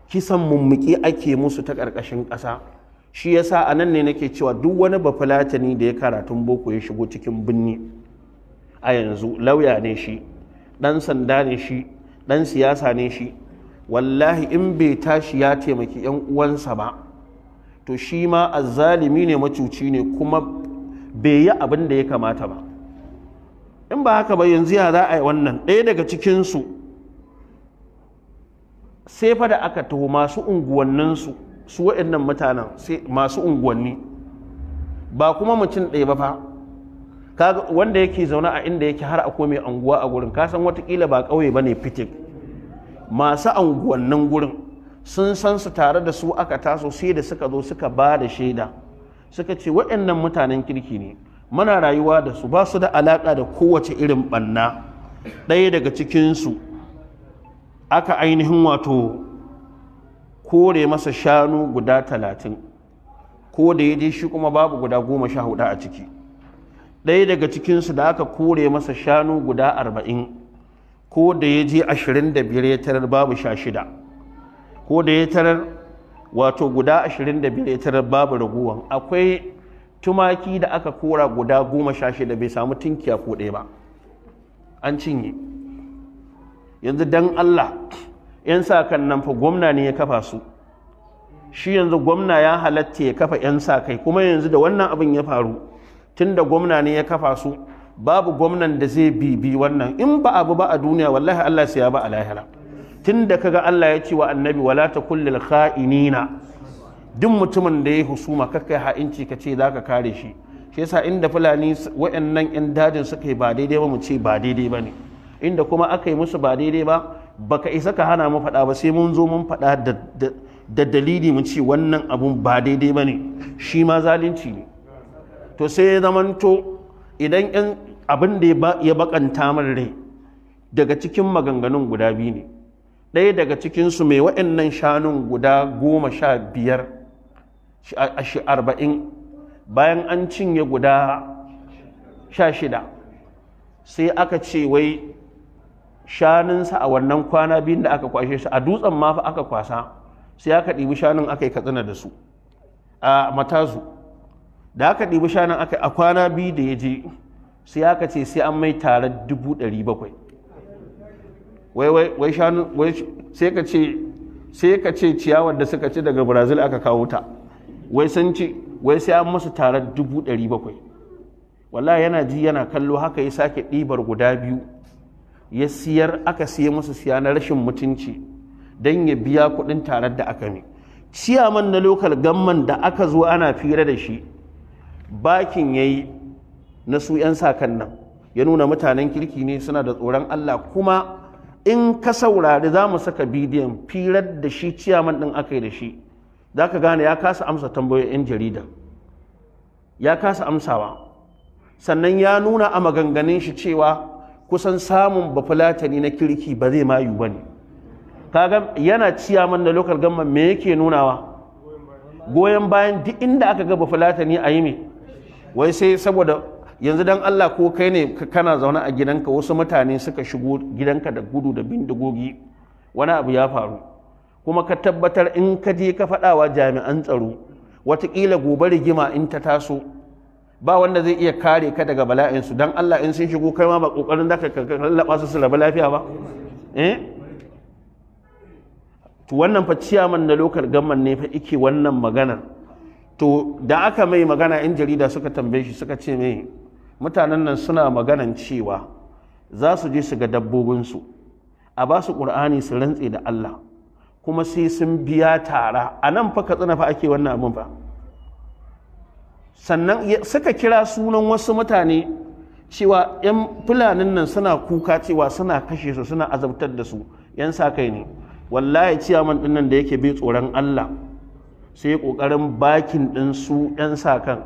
Kisan mummuki ake musu ta ƙarƙashin ƙasa. Shi yasa a nan ne nake cewa duk wani Bafulatani da ya karatun boko ya shigo cikin binni a yanzu, lauya ne shi, ɗan sanda ne shi, ɗan siyasa ne shi, wallahi in bai tashi ya taimaki 'yan uwansa ba, to shi ma azzalimi ne, macuci ne, kuma bai yi abin da ya kamata ba. In ba haka ba, yanzu ya za a yi wannan? Ɗaya daga cikinsu, sai fa da aka taho masu unguwanninsu, su waɗannan mutanen, sai masu unguwanni, ba kuma mutum ɗaya ba fa. Kaga wanda yake zaune a inda yake har akwai mai anguwa a gurin, kasan watakila ba ƙauye ba ne fitik. Masu anguwannin gurin sun san su, tare da su aka taso. Sai da suka zo suka ba da shaida, suka ce waɗannan mutanen kirki ne, muna rayuwa da su, ba su da alaƙa da kowace irin ɓanna. Ɗaya daga cikinsu aka ainihin wato kore masa shanu guda 30, ko da ya je shi kuma babu guda 14 a ciki. Ɗaya daga cikinsu da aka kore masa shanu guda 40, ko da ya je 25 ya tarar, babu 16. Ko da ya tarar, wato guda 25 ya tarar, babu raguwan. Akwai tumaki da aka kora guda 16, bai samu tinkiya ko ɗaya ba, an cinye. Yanzu dan Allah, 'yan sa kan nan fa gwamna ne ya kafa su. Shi yanzu gwamna ya halatta ya kafa 'yan sa kai? Kuma yanzu da wannan abin ya faru, tun da gwamna ne ya kafa su, babu gwamnan da zai bibi wannan. In ba abu ba a duniya, wallahi Allah sai ya ba a lahira. Tun da kaga Allah ya ce wa Annabi ولا تكن للخائنين, duk mutumin da ya husuma kakkai ha'inci ka ce za ka kare shi. Shi yasa inda Fulani waɗannan 'yan dajin suka yi ba daidai ba, mu ce ba daidai ba ne. Inda kuma aka yi musu ba daidai ba, baka isa ka hana mu faɗa ba. Sai mun zo mun faɗa da dalili, mu ce wannan abun ba daidai ba ne, shi ma zalunci ne. To sai ya zamanto idan yan abin da ya bakanta min rai daga cikin maganganun guda biyu ne. Ɗaya daga cikinsu, mai waɗannan shanun guda 15, 40, bayan an cinye guda 16, sai aka ce wai shanunsa a wannan kwana biyun da aka kwashe su, a Dutsen ma fa aka kwasa, sai aka ɗibi shanun aka yi Katsina da su, a Matazu. Da aka ɗibi shanun aka a kwana biyu da ya je, sai aka ce sai an mai tare 700,000. Wai wai wai shanu wai, sai ka ce ciyawar da suka ci daga Brazil aka kawo ta. Wai sun ci, wai sai an musu tare 700,000. Wallahi yana ji yana kallo haka ya sake ɗibar guda biyu ya siyar, aka siya musu siya na rashin mutunci. Don ya biya kuɗin tarar da aka mi. Ciyaman na local government da aka zo ana fira da shi, backing yayi na su 'yan sakan nan, ya nuna mutanen kirki ne, suna da tsoron Allah. Kuma in ka saurari, za mu saka bidiyon firar da shi ciyaman ɗin aka yi da shi, za ka gane ya kasa amsa tambayoyin 'yan jarida, ya kasa amsawa. Sannan ya nuna a maganganun shi cewa kusan samun Bafulatani na kirki ba zai mayu ba ne. Kaga yana ciyaman na local government, me yake nunawa? Goyon bayan duk inda aka ga Bafulatani a yi me? Wai sai saboda yanzu, dan Allah, ko kai ne kana zaune a gidanka, wasu mutane suka shigo gidanka da gudu da bindigogi, wani abu ya faru, kuma ka tabbatar in ka je ka faɗawa jami'an tsaro, watakila gobe rigima in ta taso ba wanda zai iya kare ka daga bala'insu. Don Allah, in sun shigo, kai ma ba kokarin da ka lallaba su su rabu lafiya ba? Eh, to wannan fa ciyaman na local government ne fa ike wannan maganar. To da aka mai magana, in jarida suka tambaye shi, suka ce mai mutanen nan suna maganan cewa za su je su ga dabbobinsu, a ba su ƙur'ani su rantse da Allah, kuma sai sun biya tara. A nan fa Katsina fa ake wannan abin fa. Sannan suka kira sunan wasu mutane cewa 'yan Fulanin nan suna kuka cewa suna kashe su, suna azabtar da su, 'yan sa kai ne. Wallahi ciyaman ɗin nan da yake bai tsoron Allah, sai ya ƙoƙarin backing ɗin su 'yan sa kan,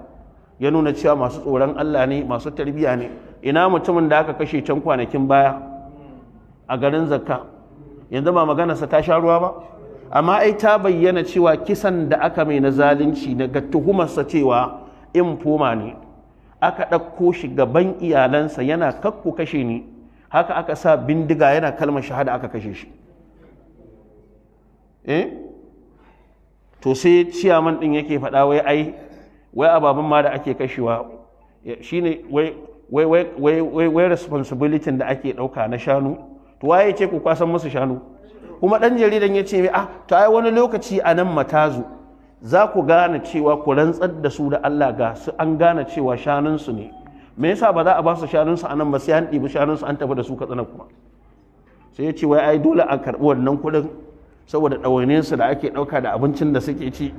ya nuna cewa masu tsoron Allah ne, masu tarbiyya ne. Ina mutumin da aka kashe can kwanakin baya a garin Zakka? Yanzu ba maganarsa ta sha ruwa ba, amma ai ta bayyana cewa kisan da aka mai na zalunci, daga tuhumarsa cewa informer ne, aka ɗauko shi gaban iyalansa yana "Kakku kashe ni", haka aka sa bindiga, yana kalmar shahada aka kashe shi. Eh, to sai ciyaman ɗin yake faɗa wai ai wai ababen ma da ake kashewa shine wai wai wai wai wai wai responsibility da ake ɗauka na shanu. To waye ce ku kwasan musu shanu? Kuma ɗan jaridan ya ce mai, "Ah, to ai wani lokaci a nan Matazu za ku gane cewa ku rantsar da su da Allah ga su an gane cewa shanunsu ne. Me yasa ba za a ba su shanunsu a nan ba, sai an ɗibi shanunsu an tafi da su Katsina?" Kuma sai ya ce wai ai dole a karɓi wannan kuɗin saboda ɗawainiyarsu da ake ɗauka da abincin da suke ci.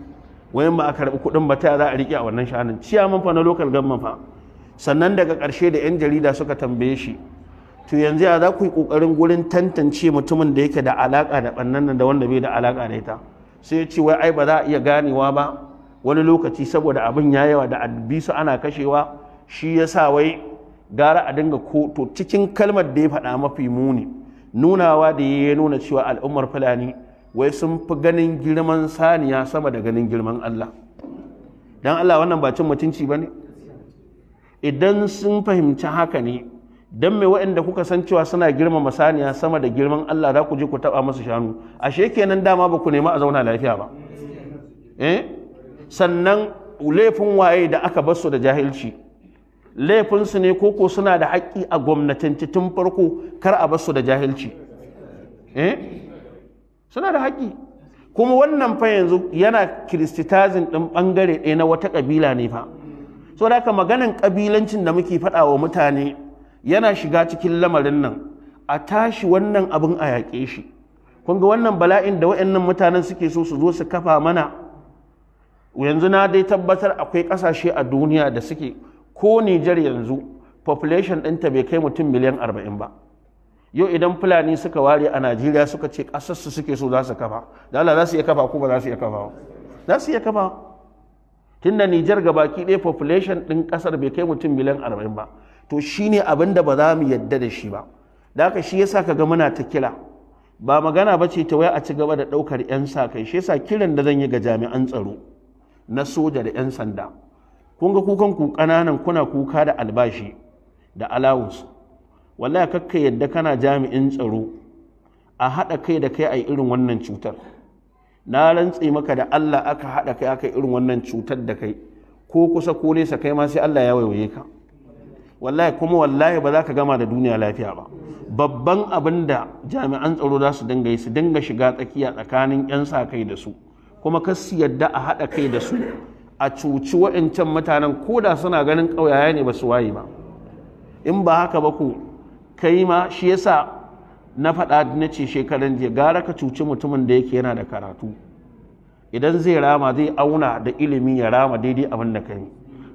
Wayan ba a karɓi kuɗin ba, ta za a riƙe a wannan shanun? Ciyaman fa na local government fa. Sannan daga ƙarshe da 'yan jarida suka tambaye shi, to yanzu ya za ku yi ƙoƙarin gurin tantance mutumin da yake da alaƙa da ɓannan nan da wanda bai da alaƙa da ita? Sai ya ce wai ai ba za a iya ganewa ba wani lokaci saboda abin ya yawa da su ana kashewa, shi ya sa wai gara a dinga ko. To cikin kalmar da ya faɗa mafi muni, nunawa da ya nuna cewa al'ummar Fulani wai sun fi ganin girman saniya sama da ganin girman Allah. Dan Allah, wannan ba cin mutunci ba ne? Idan sun fahimci haka ne, don mai waɗanda kuka san cewa suna girmama saniya sama da girman Allah za ku je ku taɓa musu shanu? Ashe kenan dama ba ku nemi a zauna lafiya ba. Eh, sannan laifin waye da aka basu da jahilci? Laifinsu ne koko suna da haƙƙi a gwamnatance tun farko kar a basu da jahilci? Eh, suna da haƙƙi. Kuma wannan fa yanzu yana criticizing ɗin ɓangare ɗaya na wata ƙabila ne fa. So da haka maganan ƙabilancin da muke faɗa wa mutane yana shiga cikin lamarin nan. A tashi wannan abin a yaƙe shi. Kun ga wannan bala'in da waɗannan mutanen suke so su zo su kafa mana yanzu, na dai tabbatar akwai ƙasashe a duniya da suke, ko Nijar yanzu population ɗinta bai kai mutum miliyan 40 ba. Yau idan Fulani suka ware a Najeriya suka ce ƙasarsu suke so za su kafa, da Allah za su iya kafa ko ba za su iya kafa? Za su iya kafa, tunda Nijar gabaki ɗaya population ɗin ƙasar bai kai mutum miliyan 40 ba. To shine abin da ba za mu yadda da shi ba. Da haka shi yasa kaga muna ta kira, ba magana ba ce ta wai a ci gaba da ɗaukar 'yan sa kai. Shi yasa kiran da zan yi ga jami'an tsaro na soja da 'yan sanda, kun ga kukan ku ƙananan kuna kuka da albashi da allowance. Wallahi kakka yadda kana jami'in tsaro a haɗa kai da kai a yi irin wannan cutar. Na rantse maka da Allah, aka haɗa kai aka yi irin wannan cutar da kai, ko kusa ko nesa, kai ma sai Allah ya waiwaye ka wallahi. Kuma wallahi ba za ka gama da duniya lafiya ba. Babban abin da jami'an tsaro za su dinga yi, su dinga shiga tsakiya tsakanin 'yan sa kai da su, kuma kar su yadda a haɗa kai da su a cuci wa'incan mutanen, ko da suna ganin ƙauyaya ne ba su waye ba. In ba haka ba ku kai ma shi yasa Na faɗa na ce shekaran jiya, gara ka cuci mutumin da yake yana da karatu, idan zai rama zai auna da ilimi ya rama daidai abin da ka yi.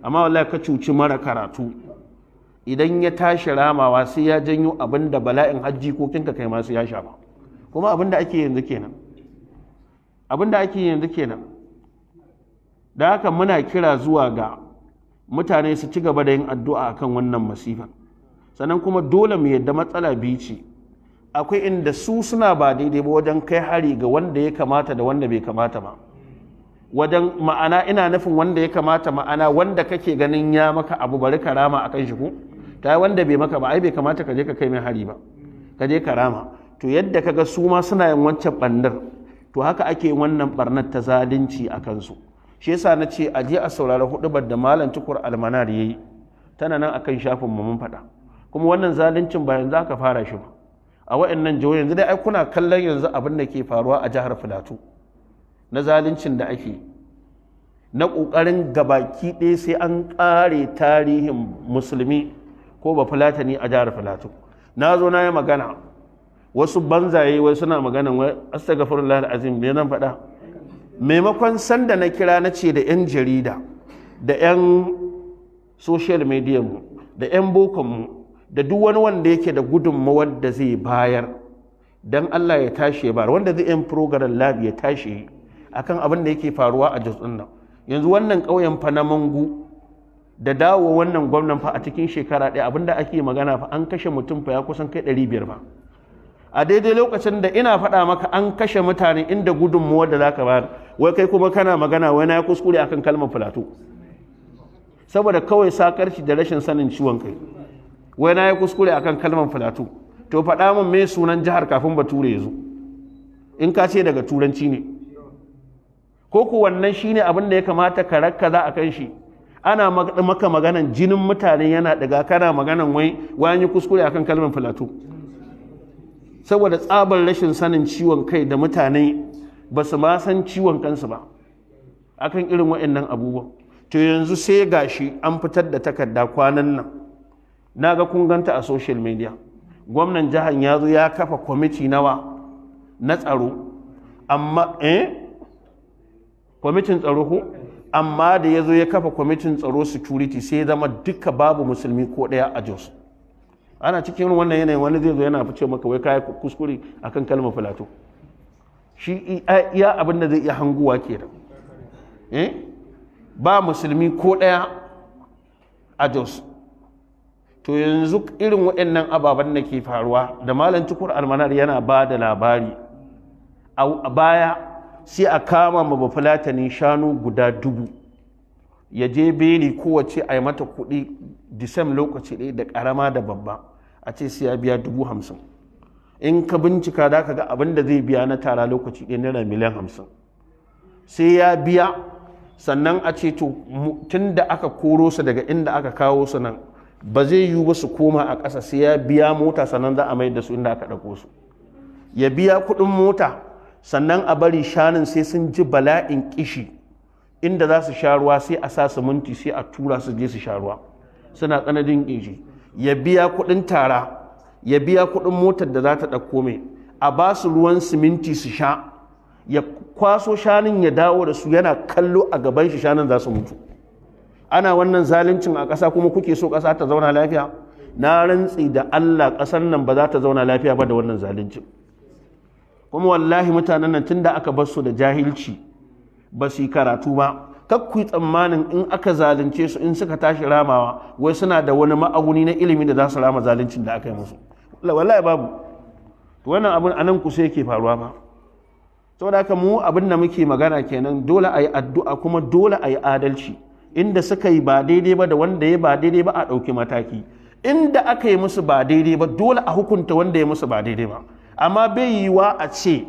Amma wallahi ka cuci mara karatu, idan ya tashi ramawa sai ya janyo abin da bala'in hajji ko kinka kai masu ya shafa. Kuma abin da ake yanzu kenan, abin da ake yanzu kenan. Da haka muna kira zuwa ga mutane su ci gaba da yin addu'a akan wannan masifa. Sannan kuma dole mu yadda matsala biyu ce. Akwai inda su suna ba daidai ba wajen kai hari ga wanda ya kamata da wanda bai kamata ba. Wajen ma'ana, ina nufin wanda ya kamata, ma'ana wanda kake ganin ya maka abu, bari ka rama akan shi, ko ta wanda bai maka ba, ai bai kamata ka je ka kai mai hari ba, ka je ka rama. To yadda kaga su ma suna yin wancan ɓannar, to haka ake wannan barnar ta zalunci a kansu. Shi yasa na ce a je a saurari hudubar da Malam Tukur Almanar yayi, tana nan akan shafin mu, mun faɗa. Kuma wannan zaluncin ba yanzu aka fara shi ba a wa'annan jihohi. Yanzu dai ai kuna kallon yanzu abin da ke faruwa a jihar Filato na zaluncin da ake na ƙoƙarin gabaki ɗaya sai an ƙare tarihin Musulmi ko ba Fulatani a jihar Filato. Na zo na yi magana, wasu banzaye wai suna magana wai astaghfirullah alazim. Me zan faɗa? Maimakon sanda na kira na ce da 'yan jarida da 'yan social media mu da 'yan bokon mu da duk wani wanda yake da gudunmawar da zai bayar, don Allah ya tashi ya bayar, wanda zai yin program lab ya tashi akan abin da yake faruwa a Jos nan. Yanzu wannan ƙauyen fa na Mangu, da dawo wannan gwamnan fa a cikin shekara ɗaya, abin da ake magana fa an kashe mutum fa ya kusan kai 500 ba. A daidai lokacin da ina faɗa maka an kashe mutane, inda gudunmuwar da zaka bayar, wai kai kuma kana magana wai na kuskure akan kalmar Filato, saboda kawai sakarci da rashin sanin ciwon kai, wai na yi kuskure akan kalmar Filato. To faɗa min me sunan jihar kafin Bature ya zo, in ka ce daga Turanci ne? Ko ku wannan shine abin da ya kamata ka rakkaza a kan shi? Ana maka maganan jinin mutane yana daga, kana maganan wai wani kuskure akan kalmar Filato, saboda tsabar rashin sanin ciwon kai da mutane ba su ma san ciwon kansu ba akan irin waɗannan abubuwan. To yanzu sai gashi an fitar da takarda kwanan nan, na ga kun ganta a social media. Gwamnan jihar ya zo ya kafa kwamiti nawa na tsaro, amma kwamitin tsaro ko, amma da ya zo ya kafa kwamitin tsaro, security, sai zama duka babu Musulmi ko ɗaya a Jos. Ana cikin wannan yanayin wani zai zo yana fice maka wai kayi kuskure akan kalmar Filato. Shi iya abin da zai iya hanguwa kenan. Ba Musulmi ko ɗaya a Jos. To yanzu irin waɗannan ababen da ke faruwa da Malam Tukur Almanar yana ba da labari a baya, sai a kama ma Bafulatani shanu guda 1000, ya je beli, kowace a yi mata kuɗi disam lokaci ɗaya, da ƙarama da babba, a ce sai ya biya 50,000. In ka bincika da ka ga abin da zai biya na tara lokaci ɗaya naira miliyan 50. Sai ya biya, sannan a ce to tun da aka koro su daga inda aka kawo su nan, ba zai yiwu ba su koma a ƙasa, sai ya biya mota, sannan za a mai da su inda aka ɗauko su. Ya biya kuɗin mota, sannan a bari shanun sai sun ji bala'in kishi, inda za su sha ruwa sai a sa siminti, sai a tura su je su sha ruwa suna tsananin kishi. Ya biya kuɗin tara, ya biya kuɗin motar da za ta ɗauko mai, a ba su ruwan siminti su sha, ya kwaso shanun ya dawo da su, yana kallo a gaban shi shanun za su mutu. Ana wannan zaluncin a ƙasa, kuma kuke so ƙasa ta zauna lafiya? Na rantsi da Allah, ƙasar nan ba za ta zauna lafiya ba da wannan zaluncin. Kuma wallahi mutanen nan, tunda aka bar su da jahilci, ba su yi karatu ba, kak ku yi tsammanin in aka zalunce su, in suka tashi ramawa, wai suna da wani ma'auni na ilimi da za su rama zaluncin da aka yi musu. Wallahi babu. Wannan abin a nan kusa yake faruwa ba. Saboda haka mu abin da muke magana kenan, dole a yi addu'a, kuma dole a yi adalci. Inda suka yi ba daidai ba da wanda ya ba daidai ba, a ɗauki mataki. Inda aka yi musu ba daidai ba, dole a hukunta wanda ya musu ba daidai ba. Amma bai yiwa a ce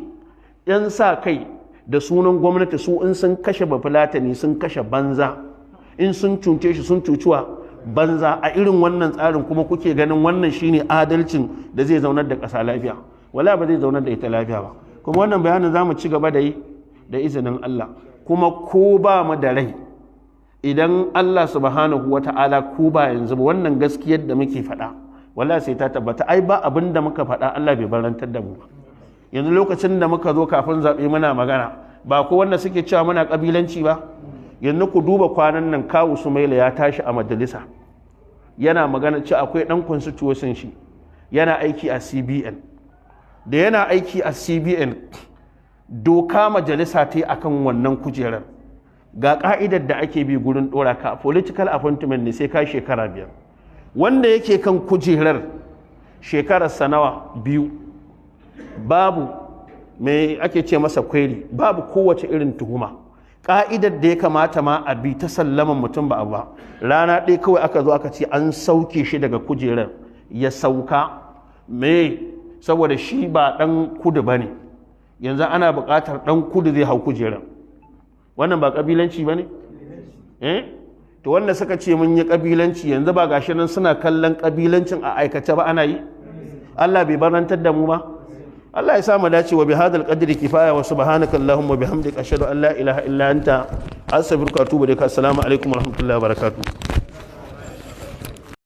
'yan sa kai da sunan gwamnati, su in sun kashe Bafulatani sun kashe banza, in sun cuce shi sun cucuwa banza. A irin wannan tsarin kuma kuke ganin wannan shine adalcin da zai zaunar da ƙasa lafiya? Wala ba zai zaunar da ita lafiya ba. Kuma wannan bayanin za mu ci gaba da yi da izinin Allah. Kuma ko ba mu da rai, idan Allah subhanahu wa ta'ala, ko ba yanzu ba, wannan gaskiyar da muke faɗa, Wallahi sai ta tabbata. Ai ba abin da muka faɗa Allah bai barantar da mu ba. Yanzu lokacin da muka zo kafin zaɓe muna magana, ba ko wanda suke cewa muna ƙabilanci ba. Yanzu ku duba kwanan nan, Kawu Sumaila ya tashi a majalisa yana magana cewa akwai ɗan constituency shi yana aiki a CBN. Da yana aiki a CBN, doka majalisa ta yi akan wannan kujerar, ga ka'idar da ake bi gurin ɗora ka, political appointment ne, sai ka shekara 5. Wanda yake kan kujerar shekarar sanawa 2, babu me ake ce masa query, babu kowace irin tuhuma. Ka'idar da ya kamata ma a bi ta sallaman mutum ba a ba. Rana ɗaya kawai aka zo aka ce an sauke shi daga kujerar, ya sauka. Me? Saboda shi ba ɗan kudu ba ne. Yanzu ana buƙatar ɗan kudu zai hau kujerar. Wannan ba ƙabilanci ba ne? Eh, to wanda suka ce mun yi ƙabilanci, yanzu ba gashi nan suna kallon ƙabilancin a aikace ba ana yi? Allah bai barantar da mu ba? Allah ya sa mu dace. Wa bihadal qadri kifaya, wa subhanaka allahumma bihamdika, ashhadu an la ilaha illa anta, astaghfiruka wa atubu ilaik. Assalamu alaikum wa rahmatullahi wa barakatuh.